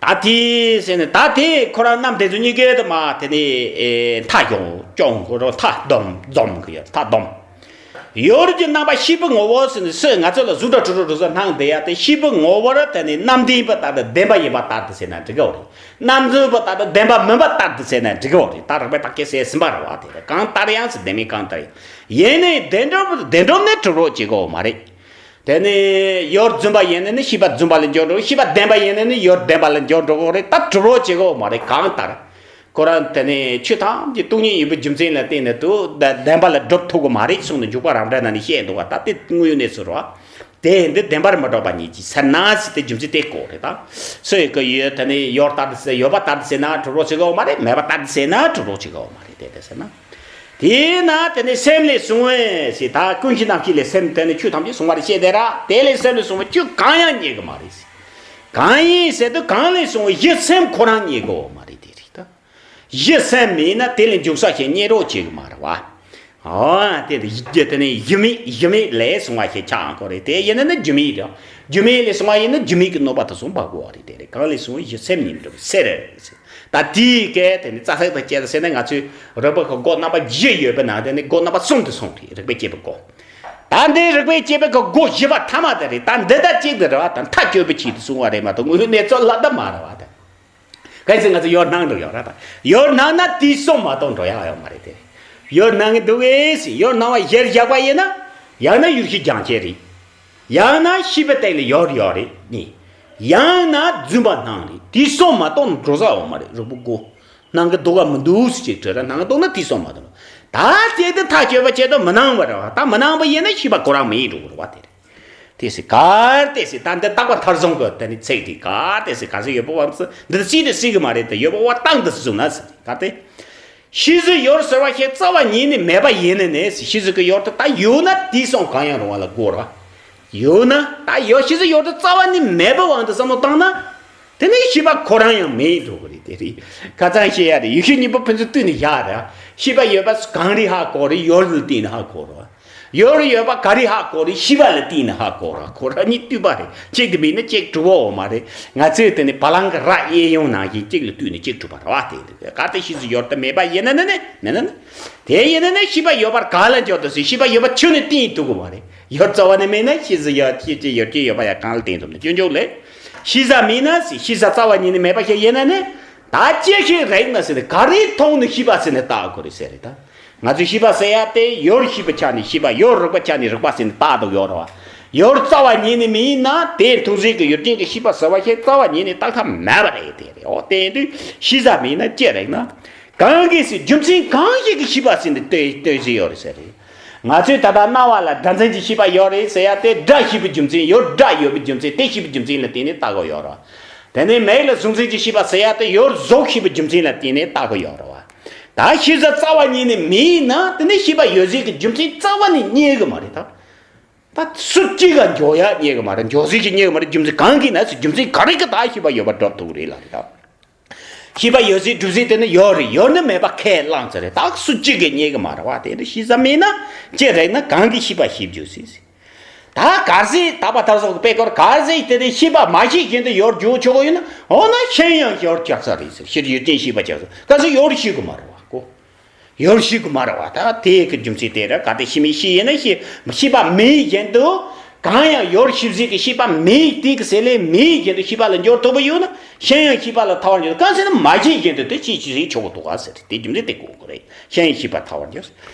ད་དེ་ཟེར་ནས་ད་དེ་ཁོ་རང་རྣམ་དེ་ཚོ་གཉིས་ཀའི་དུ་མ་དེ་ནས་ཨེ་མཐའ་ཡོང་ཅོང་ཁོ་རང་མཐའ་སྡོམ་འཛོམས་གི་ཡོད། མཐའ་སྡོམ། ཡོར་གྱི་རྣམ་པ་ཤེས་པའི་ངོ་བོ་ཟེར་ནས་སུ་ང་ཚོ་ལ་གཟུགས་སྒྲ་དྲི་རོ་རེག་ཚོར་སྣང་དེ་ཡ་དེ་ཤེས་པའི་ངོ་བོར་དེ་ནས་རྣམ་བདེན་པ་ལྟར་དུ་བདེན་པ་ཡིན་པ་ལྟར་དུ་ཟེར་ན་འགྲིག་གི་རེད། རྣམ་རྫུན་པ་ལྟར་དུ་བདེན་པ་མིན་པ་ལྟར་དུ་ཟེར་ན་འགྲིག་གི་རེད། ད་རིག་པའི་བརྟག་དཔྱད་ཟེར་ཟིན་པ་རེད་བ། དེ་གང་ལྟར་ཡང་ཟེར་བདེན་མིན་གང་ལྟར་ཡིན་ནའི་བདེན་གྲུབ་བདེན་གྲུབ་ནི་གྲུབ་རོགས་བྱེད་དགོས་མ་རེད། དེ་ནས་ཡོར་རྫུན་པ་ཡིན་ནི་ནི་ཤེས་པ་རྫུན་པ་ལ་འགྱུར་འགྲོ། ཤེས་པ་བདེན་པ་ཡིན་ནི་ནི་ཡོར་བདེན་པ་ལ་འགྱུར་འགྲོ་གི་རེད། ད་གྲུབ་རོགས་བྱེད་དགོས་མ་རེད། གང་ལྟར་ཁོ་རང་དེ་ནས་ཆོས་ཐམས་ཅད་སྟོང་ཉིད་ཡིན་པའི་རྒྱུ་མཚན་ལ་བརྟེན་ནས་དུ་བདེན་པ་ལ་སྒྲུབ་ཐུབ་གི་མ་རེད་གསུངས་ནས་འཇུག་པ་རབ་འབྲིང་ནང་ནས་བཤད་འདུག་བ། ད་དེ་དངོས་ཡོད་གནས་ཚུལ་རེད་བ། དེ་འདི་བདེན་པར་མི་འགྲོ་བ་ཉིད་ཀྱིས་ཟེར་ན་ཟེར་ཏེ་རྒྱུ་མཚན་དེ་གོ་རེད་ད། སུ་ཡི་གི་ཡོད་དེ་ནི་ཡོད་ལྟར་དུ་ཟེར་ཡོད་པ་ལྟར་དུ་ཟེར་ན་གྲུབ་རོགས་བྱེད་གི་ཡོད་མ་རེད། མེད་པ་ལྟར་དུ་ཟེར་ན་གྲུབ་རོགས་བྱེད་གི་ཡོད་མ་རེད། དེ་དེ་ཟེར་ན། དེས་ན་དེ་ནི་སེམས་ལས་བྱུང་བའི་ཟེར་ད་ཀུན་གཞི་རྣམ་ཤེས་ལས་སེམས་དེ་ནི་ཆོས་ཐམས་ཅད་བྱུང་བ་རེད་ཞེས་དེ་ར། དེ་ལས་སེམས་ལས་བྱུང་བའི་ཆོས་གང་ཡང་རྙེད་གི་མ་རེད་ཟེར། གང་ཡིན་ཟེར་དུས་གང་ལས་བྱུང་བའི་གཞི་སེམས་ཁོ་རང་རྙེད་གི་ཡོད་མ་རེད། དེ་རེད་ད། གཞི་སེམས་མེད་ན་དེ་ལས་འཇུག་ས་ཞིག་རྙེད་རོགས་བྱེད་གི་མ་རེད་བ། ཨོ། དེ་དེ་དེ་ནས་གཞི་མེད་གཞི་མེད་ལས་བྱུང་བ་ཞིག་ཆགས་ཡོང་གི་རེད། དེ་ཡིན་ན་ནི་རྒྱུ་མེད་རེད། རྒྱུ་མེད་ལས་བྱུང་བ་ཡིན་ན་རྒྱུ་མེད་ཀྱི་གནོད་པ་དེ་ཚོ་འབབ་དགོས་པ་རེད། དེ་རེད། གང་ལས་བྱུང་བའི་གཞི་སེམས་ཉིད་མི་འགྲུབ་ཟེར། ད་དེའི་སྐད་དེ་ནི་རྩ་ཚིག་དང་བཅས་ཏེ་ཟེར་ན་ང་ཚོས་རིགས་པ་གི་སྒོ་རྣམ་པ་བཞི་ཡོད་པའི་ནང་དེ་ནི་སྒོ་རྣམ་པ་གསུམ་དེ་སོང་རེད། རིགས་པས་དཔྱད་པའི་སྒོ། ད་འདི་རིགས་པས་དཔྱད་པའི་གི་སྒོ་བཞི་པ་ཐ་མ་དེ་རེད། ད་འདི་ལྟར་གཅིག་ཏུ་རེད་བ། ད་མཐའ་དཔྱོད་པའི་ཆེད་དུ་གསུངས་པ་རེད་མ་གཏོགས་དངོས་གནས་ཚོ་ལ་ད་མ་རེད་བ་ད། གལ་སྲིད་ང་ཚོ་ཡོད་སྣང་འདུག་ཡོད་ར་ད། ཡོད་སྣང་ན་དེ་གསུམ་མ་གཏོགས་འགྲོ་ཡག་ཡོད་མ་རེད་དེ། ཡོད་སྣང་གི་འདུག་ཨེ་སི་ཡོད་སྣང་བ་གཞིར་བཞག་པ་ཡིན་ན། ཡང་ན་ཡུལ་ཤེས་རྒྱང་ཆད་རེད། ཡང་ན་ཤེས་པའི་སྟེང་ལ་ཡོད་ཡོད་རེད་གཉིས། ཡང་ན་རྫུན་པ་སྣང་རེད། དེ་གསུམ་མ་གཏོགས་འགྲོ་ས་ཡོད་མ་རེད། རིགས་པའི་སྒོ། སྣང་གི་འདུག་ག་མི་འདུག་ཟེར་ཅིག་དྲིས་ར་སྣང་གི་འདུག་ན་དེ་གསུམ་མ་གཏོགས། ད་དེ་དེ་ཐག་གཅོད་པ་བྱེད་དུ་མི་སྣང་བ་རེད་བ། ད་མི་སྣང་བ་ཡིན་ན་ཤེས་པ་ཁོ་རང་མི་ཡིན་འགྲོ་གི་རེད་བ་དེ་རེད། དེ་སྲིད་གར་དེ་སྲིད་ད་འདི་རྟག་པ་མཐར་སོང་གི་དེ་ནི་ཚིག་དེ་གར་དེ་སྲིད་ག་ཚོད་ཡོད་པ་བམ་སི་འདི་ཚིག་དེ་སྲིད་གི་མ་རེད་དེ་ཡོད་པ་བ་བཏང་དུ་སྲིད་སོང་ན་ཟེར་ག་དེ། ཤེས་བཞིན་ཡོད་ཟེར་བ་ཞིག་རྩ་བ་ཉིད་ནས་མེད་པ་ཡིན་ནི་ནས་ཤེས་བཞིན་གི་ཡོད་དེ་ད་ཡོད་ན་དེ་སོང་གང་ཡང་རུང་བ་ལ་གོ་ར། ཡོད་ན་ད་ཡོད་ཤེས་བཞིན་ཡོད་དེ་རྩ་བ་ནས་མེད་པའི་དབང་དུ་བསམ་བློ་བཏང་ན། དེ་ནས་ཤེས་པ་ཁོ་རང་ཡང་མེད་འགྲོ་གི་རེད། དེ་རེད། ཁ་ཚང་བཤད་ཡ་རེད། ཡེ་ཤེས་གཉིས་པོ་ཕན་ཚུན་བསྟུན་ནས་བཞག་ར། ཤེས་པ་ཡོད་པ་གང་རེད་ཧ་གོ་རེད། ཡོད་ལ་བརྟེན་ནས་ཧ་གོ་ར། ཡོད་རེད། ཡོད་པ་ག་རེ་ཧ་གོ་རེད། ཤེས་པ་ལ་བརྟེན་ནས་ཧ་གོ་ར། ཁོ་རང་གཉིས་བསྟུན་པ་རེད། གཅིག་དེ་མེད་ན་གཅིག་གྲུབ་པ་འོ་མ་རེད། ང་ཚོས་དེ་ནི་བ་ལང་གི་རྭ་གཡས་གཡོན་ནང་བཞིན་གཅིག་ལ་བསྟུན་ནས་གཅིག་གྲུབ་པ་རེད་བ། དེ་འདུག་ག་དེ་ཤེས་བཞིན་ཡོད་དེ་མེད་པ་ཡིན་ན་ནི་ནི་ནི་ནི། དེ་ཡིན་ན་ནི་ཤེས་པ་ཡོད་པར་ག་ལ་འཇོག་ཏུ་སྲིད། ཤེས་པ་ཡོད་པ་ཁྱོན་ནས་བསྟན་ཐུབ་གི་མ་རེད། ཡོད་རྩ་བ་ནས་མེད་ན་ཤེས་བཞིན་ཡོད་ཤེས་བཞིན་ཡོད་ཀྱི་ཡོད་པ་ཡང་གང་ལ་བསྟན་ཐུབ་ན་སྐྱོན་འཇོག་ལས། ཤེས་བྱ་མེད་ན་ཟེར། ཤེས་བྱ་རྩ་བ་ཉིད་ནས་མེད་པ་ཞིག་ཡིན་ན་ནི། ད་ཅི་ཞིག་རེད་ན་ཟེར་ནས་ག་རེ་མཐོང་ནས་ཤེས་པ་ཟེར་ནས་བཏགས་དགོས་རེད་ཟེར་རེད་ད། ང་ཚོས་ཤེས་པ་ཟེར་ཡ་དེ་ཡོད་ཤེས་པའི་ཆ་ནས་ཤེས་པ། ཡོད་རིག་པའི་ཆ་ནས་རིག་པ་ཟེར་ནས་བཏགས་འདུག་ཡོད་རེད་བ། ཡོད་རྩ་བ་ཉིད་ནས་མེད་ན་དེ་མཐོང་ཟིན་གྱི་ཡུལ་ཅན་གྱི་ཤེས་པ་ཟེར་བ་ཞིག་རྩ་བ་ཉིད་ནས་རྟག་ཐབས་མེད་པ་རེད་དེ་རེད། འོ་དེ་དུས་ཤེས་བྱ་མེད་ན་ཅི་རེད་ན། གང་གིས་ཟེར་རྒྱུ་མཚན་གང་ཞིག་གིས་ཤེས་པ་ཟེར་ནས་ལྟོས་ལྟོས་ཟིན་ཡོད་རེད་ཟེར་རེད། ང་ཚོས་ད་ལྟ་རྣ་བ་ལ་སྒྲ་འཛིན་གྱི་ཤེས་པ་ཡོད་རེད་ཟེར་ཡ་དེ་སྒྲ་ཤེས་པའི་རྒྱུ་མཚན་ཡོད། སྒྲ་ཡོད་པའི་རྒྱུ་མཚན་དེ་ཤེས་པའི་རྒྱུ་མཚན་ལ་བརྟེན་ནས་བཏགས་དགོས་ཡོད་རེད། དེ་ནས་མིག་ལ་གཟུགས་འཛིན་གྱི་ཤེས་པ་ཟེར་ཡ་དེ་ཡོད་གཟུགས་ཤེས་པའི་རྒྱུ་མཚན་ལ་བརྟེན་ནས་བཏགས་དགོས་ཡོད་རེད་བ། ད་ཤེས་བྱ་རྩ་བ་ཉིད་ནས་མེད་ན་དེ་ནས་ཤེས་པ་ཡོད་ཟིན་གྱི་རྒྱུ་མཚན་རྩ་བ་ནས་རྙེད་གི་མ་རེད་ད། ད་སུ་གཅིག་ག་འཇོག་ཡ་རྙེད་གི་མ་རེད། འཇོག་ཟིན་གྱི་རྙེད་གི་མ་རེད། རྒྱུ་མཚན་གང་གིས་ན་ཟེར། རྒྱུ་མཚན་ག་རེ་གིས་ད་ཤེས་པ་ཡོད་པ་སྒྲུབ་ཐུབ་རེད་ལབ་རེད་ད། ཤེས་པ་ཡོད་ཚད་སྒྲུབ་ཚད་དེ་ནི་ཡོད་རེད། ཡོད་ནི་མེད་པ་ཁས་བླངས་ཚར་རེད། ད་སུ་གཅིག་གིས་རྙེད་གི་མ་རེད་བ། དེ་འདྲ་ཤེས་བྱ་མེད་ན་ཅི་རེད་ན་གང་གིས་ཤེས་པ་ཤེས་རྒྱུ་ཟེར། ད་གལ་སྲིད་རྟག་པ་མཐར་སོན་གྱི་དཔེ་སྐོར་གལ་སྲིད་དེ་ནི་ཤེས་པ་མ་ཤེས་བཞིན་དུ་ཡོད་རྒྱུ་ཆོག་གི་ཡོད་ན། འོ་ན་ཤེས་ཡང་ཡོད་ཆགས་ས་རེད་ཟེར། ཤེས་ཡོད་ཅན་ཤེས་པ་ཆགས་ས། གལ་སྲིད་ཡོད་ཤེས་གི་མ་རེད་བ་གོ། ཡོད་ཤེས་ཀྱི་མ་རེད་བ། ད་དེ་གི་རྒྱུ་མཚན་དེ་རེད། ག་དེ་ཤེས་མིན་ཤེས་ཡིན་ན་ཤེས་ཤེས་པ་མེད་བཞིན་དུ། གང་ཡང་ཡོད་ཤེས་ཟིན་གྱི་ཤེས་པ་མེད་དེ་གི་ཟེར་ལས་མེད་བཞིན་དུ་ཤེས་པ་ལ་འགྱུར་ཐུབ་པ་ཡོད་ན། ཤེས་ཡང་ཤེས་པ་ལ་ཐལ་བར་འགྱུར། གང་ཟེར་ན་མ་ཤེས་བཞིན་དུ་དེ་ཤེས་ཤེས་ཟིན་ཆོག་གི་འདུག་ག་ཟེར། དེ་རྒྱུ་མཚན་དེ་གོ་དགོས་རེད། ཤེས་ཡང་ཤེས་པ་ཐལ་བར་འགྱུར།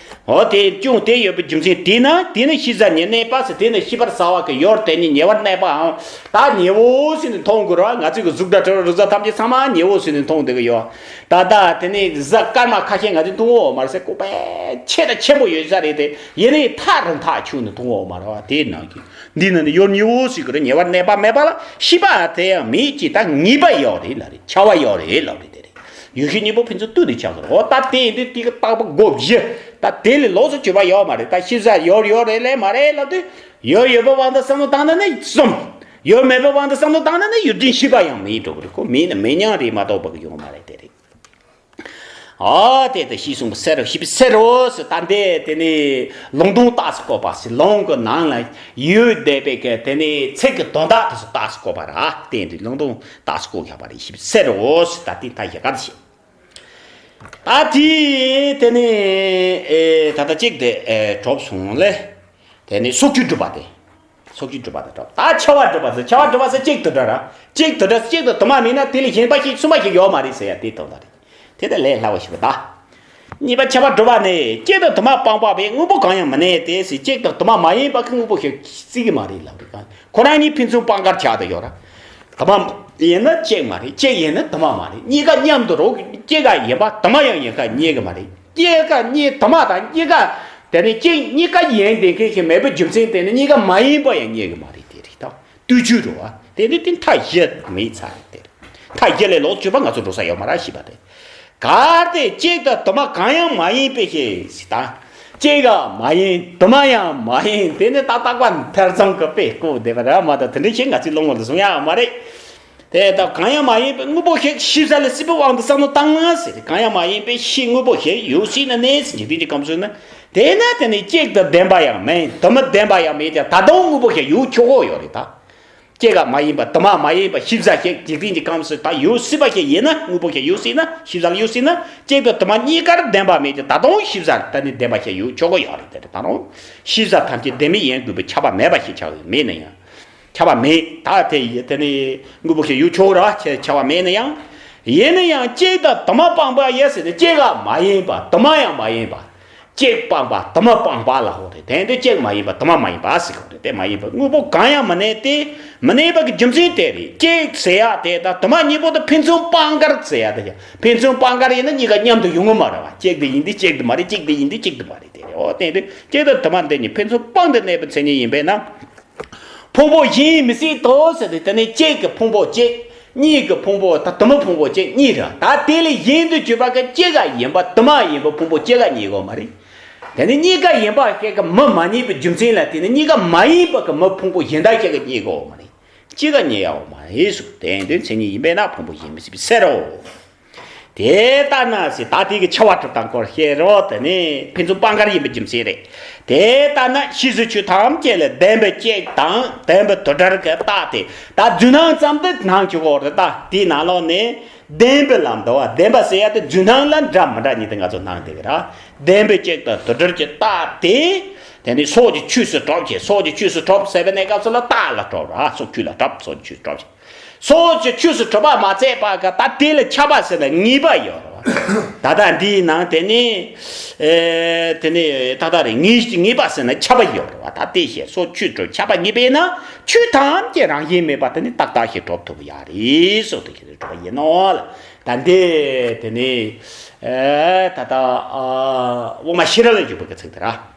འོ་དེ་ཅུང་དེ་ཡོད་པའི་རྒྱུ་མཚན་དེས་ན་དེ་ནི་ཤེས་བྱ་ཉིད་གནས་པ་ཟེར། དེ་ནི་ཤེས་པར་བྱ་བ་གི་ཡོད་དེ་ཉིད་ཉེ་བར་གནས་པའམ། ད་ཉེ་བོ་ཟེར་ནས་མཐོང་དགོས་ར། ང་ཚོས་གི་གཟུགས་སྒྲ་དྲི་རོ་རེག་བྱ་ཐམས་ཅད་ཚང་མ་ཉེ་བོ་ཟེར་ནས་མཐོང་བསྡད་གི་ཡོད། ད་ལྟ་དེ་ནས་གཟའ་སྐར་མ་ཁ་ཤས་ང་ཚོས་མཐོང་འོ་མ་རེད་ཟེར། ཁོ་པས་ཆེ་དང་ཆེན་པོ་ཡོད་ས་རེད་དེ། ཡིན་ནའི་ཐག་རིང་ཐག་ཆོད་ནས་མཐོང་འོ་མ་རེད་བ། དེ་ནང་གི་འདི་ནང་ནས་ཡོད་ཉེ་བོ་ཟེར་གི་རེད། ཉེ་བར་གནས་པ་མེད་པ་ལ་ཤེས་པ་དེ་ཡང་མེད་ཅེས་ད་ངེས་པ་ཡོད་རེད་ལ་རེད། བྱ་བ་ཡོད་རེད་ལབ་རེད་དེ་རེད། ཡུལ་ཤེས་གཉིས་པོ་ཕན་ཚུན་བསྟུན་ནས་ཆགས་ཀྱི་རེད། འོ་ད་དེ་ཡིན་དུས་དེ་གི་རྟག་པ་སྒོ་བཞི། ད་དེ་ལས་ལོགས་སུ་གྱུར་པ་ཡོད་མ་རེད། ད་ཤེས་བྱ་ཡོད་ཡོད་རེད་ལས་མ་རེད་ལབ་དུས། ཡོད་ཡོད་པའི་དབང་དུ་བསམ་བློ་བཏང་ན་ནི་གསུམ། ཡོད་མེད་པའི་དབང་དུ་བསམ་བློ་བཏང་ན་ནི་ཡུལ་ཅན་ཤེས་པ་ཡང་མེད་འགྲོ་གི་རེད། ཁོ་མེད་ན་མེད་མྱང་རེད་མ་གཏོགས་པ་གི་ཡོད་མ་རེད་དེ་རེད། ཨ་དེ་ལྟ་ཞེས་གསུངས་པ་ཟེར་རོ། ཞེས་པའི་ཟེར་རོ་ཟེར། ད་འདི་དེ་ནི་ལུང་དོན་རྟགས་སུ་བཀོད་པ་ཟེར། ལུང་གི་ནང་ལ་ཡོད་བསྡད་པའི་གི་དེ་ནི་ཚིག་གི་དོན་དག་དེ་ཚོ་རྟགས་སུ་བཀོད་པ་ར། དེ་འདི་ལུང་དོན་རྟགས་སུ་བཀོད་བཞག་པ་རེད། ཞེས་པའི་ཟེར་རོ་ཟེར། ད་དེ་ད་ཡ་ག་ཟེར། ད་དེ་དེ་ནི་ཨེ་ད་ལྟ་གཅིག་དེ་ཨེ་གྲུབ་སོང་ལེ། དེ་ནི་སོ་སྐྱེ་སྒྲུབ་པ་དེ། སོ་སྐྱེ་སྒྲུབ་པ་དེ་གྲུབ། ད་ཁྱབ་པ་སྒྲུབ་པ་ཟེར། ཁྱབ་པ་སྒྲུབ་པ་ཟེར་གཅིག་དེ་འདྲ་ར། གཅིག་དེ་འདྲ་གཅིག་དེ་དུ་མ་མིན་ན་དེ་ལས་གཞན་པ་ཞིག་གསུམ་པ་ཞིག་ཡོད་མ་རེད་ཟེར་ཡ་དེ་དོན་དག་རེད། དེ་ལྟར་ལས་སླ་བ་ཞིག་པ་ད། གཉིས་པ་ཁྱབ་པ་སྒྲུབ་པ་ནི་གཅིག་དང་དུ་མ་སྤངས་པ་བས་དངོས་པོ་གང་ཡང་མི་གནས་ཏེ་ཟེར། གཅིག་དང་དུ་མ་མ་ཡིན་པ་གི་དངོས་པོ་ཞིག་བརྩི་གི་མ་རེད་ལབ་རེད། ཁོ་རང་གཉིས་ཕན་ཚུན་སྤང་ཁར་ཆགས་དུ་ཡོད་ར། དུ་མ་ཡིན་ན་གཅིག་མ་རེད། གཅིག་ཡིན་ན་དུ་མ་མ་རེད། གཉིས་ཀ་མཉམ་དུ་རོ་གཅིག་ཀ་ཡིན་པ་དུ་མ་ཡང་ཡིན་ཁ་རྙེད་གི་མ་རེད། གཅིག་ཀ་གཉིས་དུ་མ་དང་གཉིས་ཀ་དེ་ནི་གཅིག་གཉིས་ཀ་ཡིན་དེ་མཁན་ཞིག་མེད་པའི་རྒྱུ་མཚན་དེ་ནི་གཉིས་ཀ་མ་ཡིན་པ་ཡང་རྙེད་གི་མ་རེད། བསྟུད་བཅོས་རེད་བ། དེ་ནི་དེ་མཐའ་བཞི་མེད་ཚར་དེ། མཐའ་བཞི་ལས་ལོག་སྤྱོད་པ་ང་ཚོ་འགྲོ་ས་ཡོད་མ་རེད་ཞེས་པ་དེ། གལ་ཏེ་གཅིག་དང་དུ་མ་གང་ཡང་མ་ཡིན་པའི་ཕྱིར་ཟེར་དང་། གཅིག་ཀྱང་མ་ཡིན། དུ་མ་ཡང་མ་ཡིན། དེ་ནི་ད་རྟག་པ་མཐའ་གཙང་གི་དཔེ་བཀོད་བསྡད་པ་རེད་མ་གཏོགས་དེ་འདྲ་ཞིག་ང་ཚོའི་བློ་ངོར་དུ་བཟུང་ཡག་མ་རེད། དེ་ལྟར་གང་ཡང་མ་ཡིན་པའི་དངོས་པོ་ཞིག་ཤེས་བྱ་ལ་སྲིད་པའི་དབང་དུ་བསམ་བློ་བཏང་ན་ཟེར། གང་ཡང་མ་ཡིན་པའི་ཕྱིར་དངོས་པོ་ཞིག་ཡོད་སྲིད་ན་ནི་ཟེར། འཇིག་རྟེན་གྱི་ཁམས་སུ་ན། དེས་ན་དེ་ནི་གཅིག་དང་ལྡན་པ་ཡང་མིན། དུ་མ་ལྡན་པ་ཡང་མིན་ཀྱང་ད་དུང་དངོས་པོ་ཞིག་ཡོད་ཆོག་གི་ཡོད་རེད་ད། གཅིག་ཀྱང་མ་ཡིན་པ་དུ་མ་མ་ཡིན་པ་ཤེས་བྱ་ཞིག་འཇིག་རྟེན་གྱི་ཁམས་སུ་ད་ཡོད་སྲིད་པ་ཞིག་ཡིན་ན། དངོས་པོ་ཞིག་ཡོད་སྲིད་ན། ཤེས་བྱ་ལ་ཡོད་སྲིད་ན། གཅིག་དང་དུ་མ་གཉིས་ཀར་ལྡན་པ་མེད་ཀྱང་ད་དུང་ཤེས་བྱ་ད་ནི་ལྡན་པ་ཞིག་ཡོད་ཆོག་གི་ཡོད་རེད། དེ་ད་དུང་ཤེས་བྱ་ཐམས་ཅད་ལྡན་མིན་ཡིན་དགོས་པའི་ཁྱབ་པ་མེད་པ་ཞིག་ཆགས་ཡོད་མེད་ན་ཡང་། ཁྱབ་པ་མེད། ད་དེ་ཡི་དེ་ནི་དངོས་པོ་ཞིག་ཡོད་ཆོག་ར་ཁྱབ་པ་མེད་ན་ཡང་། ཡིན་ན་ཡང་གཅིག་དང་དུ་མ་སྤངས་པ་ཡིན་ཟེར་ནས། གཅིག་ཀྱང་མ་ཡིན་པ་དུ་མ་ཡང་མ་ཡིན་པ། གཅིག་སྤངས་པ་དུ་མ་སྤངས་པ་ལ་ཧོ་རེད། དེ་འདི་གཅིག་མ་ཡིན་པ་དུ་མ་མ་ཡིན་པ་ཟེར་གོ་རེད། དེ་མ་ཡིན་པ་དངོས་པོ་གང་ཡང་མི་གནས་ཏེ། མི་གནས་པ་གི་རྒྱུ་མཚན་དེ་རེད། གཅིག་ཟེར་ཡ་དེ་དང་དུ་མ་གཉིས་པོ་དེ་ཕན་ཚུན་སྤངས་ཀར་ཟེར་ཡ་དེ། ཕན་ཚུན་སྤངས་ཀར་ཡིན་ན་གཉིས་ཀ་མཉམ་དུ་ཡོང་གི་མ་རེད་བ། གཅིག་དེ་ཡིན་དེ་གཅིག་དེ་མ་རེད། གཅིག་དེ་ཡིན་དེ་གཅིག་དེ་མ་རེད། དེ་རེད། འོ་དེ་འདི་གཅིག་དང་དུ་མ་འདི་གཉིས་ཕན་ཚུན་སྤངས་ཏེ་གནས་པའི་མཚན་ཉིད་ཡིན་པས་ན། ཕུང་པོ་གཞན་མི་སྲིད་དོ་ཟེར་ཏེ། དེ་ནས་གཅིག་གི་ཕུང་པོ་གཅིག་གཉིས་ཀྱི་ཕུང་པོ་ད་དུ་མ་ཕུང་པོ་གཅིག་གཉིས་རེད། ད་དེ་ལས་གཞན་དུ་གྱུར་པ་གི་གཅིག་ཀ་ཡིན་པ་དུ་མ་ཡིན་པ་ཕུང་པོ་གཅིག་ཀ་རྙེད་དགོས་མ་རེད། དེ་ནི་གཉིས་ཀ་ཡིན་པ་ཞིག་གི་མི་མ་རྙེད་པའི་རྒྱུ་མཚན་ལ་བརྟེན་ནས་གཉིས་ཀ་མ་ཡིན་པ་གི་མི་ཕུང་པོ་གཞན་དག་ཞིག་གི་རྙེད་དགོས་མ་རེད། གཅིག་ཀ་རྙེད་ཡོད་མ་རེད་གསུངས། དེ་འདི་མཚན་ཉིད་ཡིན་པས་ན་ཕུང་པོ་གཞན་མི་སྲིད་པའི་ཕྱིར་རོ། དེ་ལྟ་ན་ཟེར། ད་དེ་གི་ཁྱབ་པ་གྲུབ་སྟངས་སྐོར་བཤད་རོགས། དེ་ནི་ཕན་ཚུན་སྤངས་ཀར་ཡིན་པའི་རྒྱུ་མཚན་རེད། དེ་ལྟ་ན་ཕྱིས་སུ་ཆོས་ཐམས་ཅད་ལ་བདེན་པའི་གཅིག་དང་བདེན་པའི་དོན་འགྲེལ་གྱི་རྟགས་དེ་ད་རྫུན་སྣང་ཙམ་དུ་སྣང་ཆོག་གོ་རེད། ད་དེའི་ནང་ལོགས་ནས་བདེན་པའི་ལམ་དུ་བ། བདེན་པ་ཟེར་ཡ་དེ་རྫུན་སྣང་ལ་འདྲ་མི་འདྲ་གཉིས་དེ་ང་ཚོ་སྣང་དེ་གི་ར། བདེན་པའི་གཅིག་དང་དོན་འགྲེལ་གྱི་རྟགས་དེ། དེ་ནི་སོགས་ཀྱི་ཆོས་སུ་གྲུབ་ཅེས། སོགས་ཀྱི་ཆོས་སུ་གྲུབ་ཟེར་བའི་གནས་སྐབས་སུ་ལ་རྟགས་ལ་གྲུབ་ར། སོགས་ཆོས་ལ་གྲུབ། སོགས་ཀྱི་ཆོས་སུ་གྲུབ་ཅེས། སོགས་ཀྱི་ཆོས་སུ་གྲུབ་པ་མ་ཚད་པ་གི་ད་དེ་ལ་ཁྱབ་པ་ཟེར་ན་ངེས་པ་ཡོད་རེད་བ། ད་ལྟ་འདིའི་ནང་དེ་ནི། ཨེ། དེ་ནི་ད་ལྟ་རེ་ངེས་ངེས་པ་ཟེར་ན་ཁྱབ་པ་ཡོད་རེད་བ། ད་དེ་བཤད། སོགས་ཆོས་གྲུབ་ཁྱབ་པ་ངེས་པས་ན་ཆོས་ཐམས་ཅད་རང་བཞིན་མེད་པ་དེ་ནི་ཏག་ཏག་ཞིག་གྲུབ་ཐུབ་ཡ་རེད། སོགས་དེ་ཞིག་གྲུབ་པ་ཡིན་ནོ་ལ། ད་འདི་དེ་ནི། ཨེ། ད་ལྟ། ཨ། དབུ་མ་ཤེས་རབ་ལ་འཇུག་པ་གི་ཚིག་དེ་ར།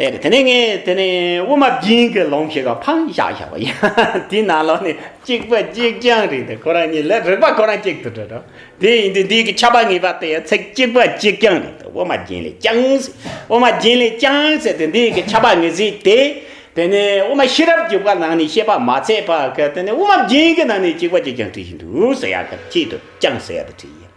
དེ་རེད། དེ་ནས་ངས་དེ་ནས་དབུ་མ་རྒྱན་གྱི་ལུང་ཞིག་ག་ཕངས་བཞག་བཞག་པ་ཡིན། དེའི་ནང་ལོགས་ནས་གཅིག་པ་གཅིག་རྐྱང་རེད་དེ། ཁོ་རང་གཉིས་ལ་རིགས་པ་ཁོ་རང་གཅིག་ཏུ་འགྲོ་འགྲོ། དེ་ཡིན་དུས་འདི་གི་ཁྱབ་པ་ངེས་པ་དེ་ཡང་ཚིག་གཅིག་པ་གཅིག་རྐྱང་རེད་དེ། དབུ་མ་རྒྱན་ལས་ཀྱང་། དབུ་མ་རྒྱན་ལས་ཀྱང་ཟེར་ཏེ་འདི་གི་ཁྱབ་པ་ངེས་ཚིག་དེ། དེ་ནས་དབུ་མ་ཤེས་རབ་འཇུག་པ་ནང་ནས་བཤད་པ་མ་ཚད་པ་གི། དེ་ནས་དབུ་མ་རྒྱན་གྱི་ནང་ནས་གཅིག་པ་གཅིག་རྐྱང་བྲིས་བཞིན་འདུག་ཟེར་ཡག་གི་ཆེད་དུ་ཀྱང་ཟེར་ཡག་དེ་བྲིས་ཡིན།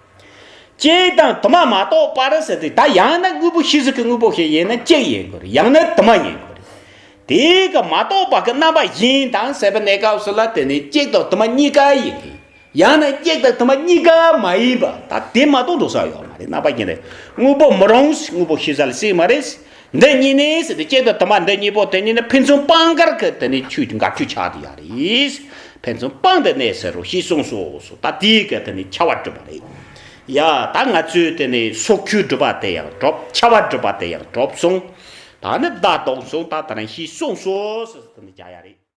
གཅིག་དང་དུ་མ་མ་གཏོགས་པར་ཟེར་ཏེ། ད་ཡང་ན་དངོས་པོ་ཤེས་བྱེད་ཀྱི་དངོས་པོ་ཞིག་ཡིན་ན་གཅིག་ཡིན་དགོས་རེད། ཡང་ན་དུ་མ་ཡིན་དགོས་རེད། དེ་ག་མ་གཏོགས་པ་གི་རྣམ་པ་གཞན་དང་ཟེར་བའི་གནས་སྐབས་སུ་ལ་དེ་ནི་གཅིག་དང་དུ་མ་གཉིས་ཀ་ཡིན་གྱི། ཡང་ན་གཅིག་དང་དུ་མ་གཉིས་ཀ་མ་ཡིན་པ། ད་དེ་མ་གཏོགས་འགྲོ་ས་ཡོད་མ་རེད། རྣམ་པ་གཞན་དེ་དངོས་པོ་མི་རུང་། དངོས་པོ་ཤེས་བྱ་ལ་སྲིད་མ་རེད། འདི་གཉིས་ནི་ཟེར་ཏེ། གཅིག་དང་དུ་མ་འདི་གཉིས་པོ་དེ་གཉིས་ནི་ཕན་ཚུན་སྤངས་ཀར་གྱི་དེ་ནི་ཆོས་ཀྱི་འགལ་ཆོས་ཆགས་བསྡད་ཡ་རེད། ཕན་ཚུན་སྤངས་ཏེ་གནས་ཟེར་རོ་ཞེས་གསུངས་སོ། ད་དེའི་གི་དེ་ནི་ཁྱབ་པ་གྲུབ་པ་རེད། ཡ། ད་ང་ཚོས་དེ་ནི་སོགས་ཆོས་གྲུབ་པ་དེ་ཡང་གྲུབ། ཁྱབ་པ་གྲུབ་པ་དེ་ཡང་གྲུབ་སོང་། ད་ནི་བརྡ་རྟོགས་སོང་། ད་ད་རང་ཞེས་གསུངས་སོ་ཟེར་དེ་ནི་བྱ་ཡ་རེད།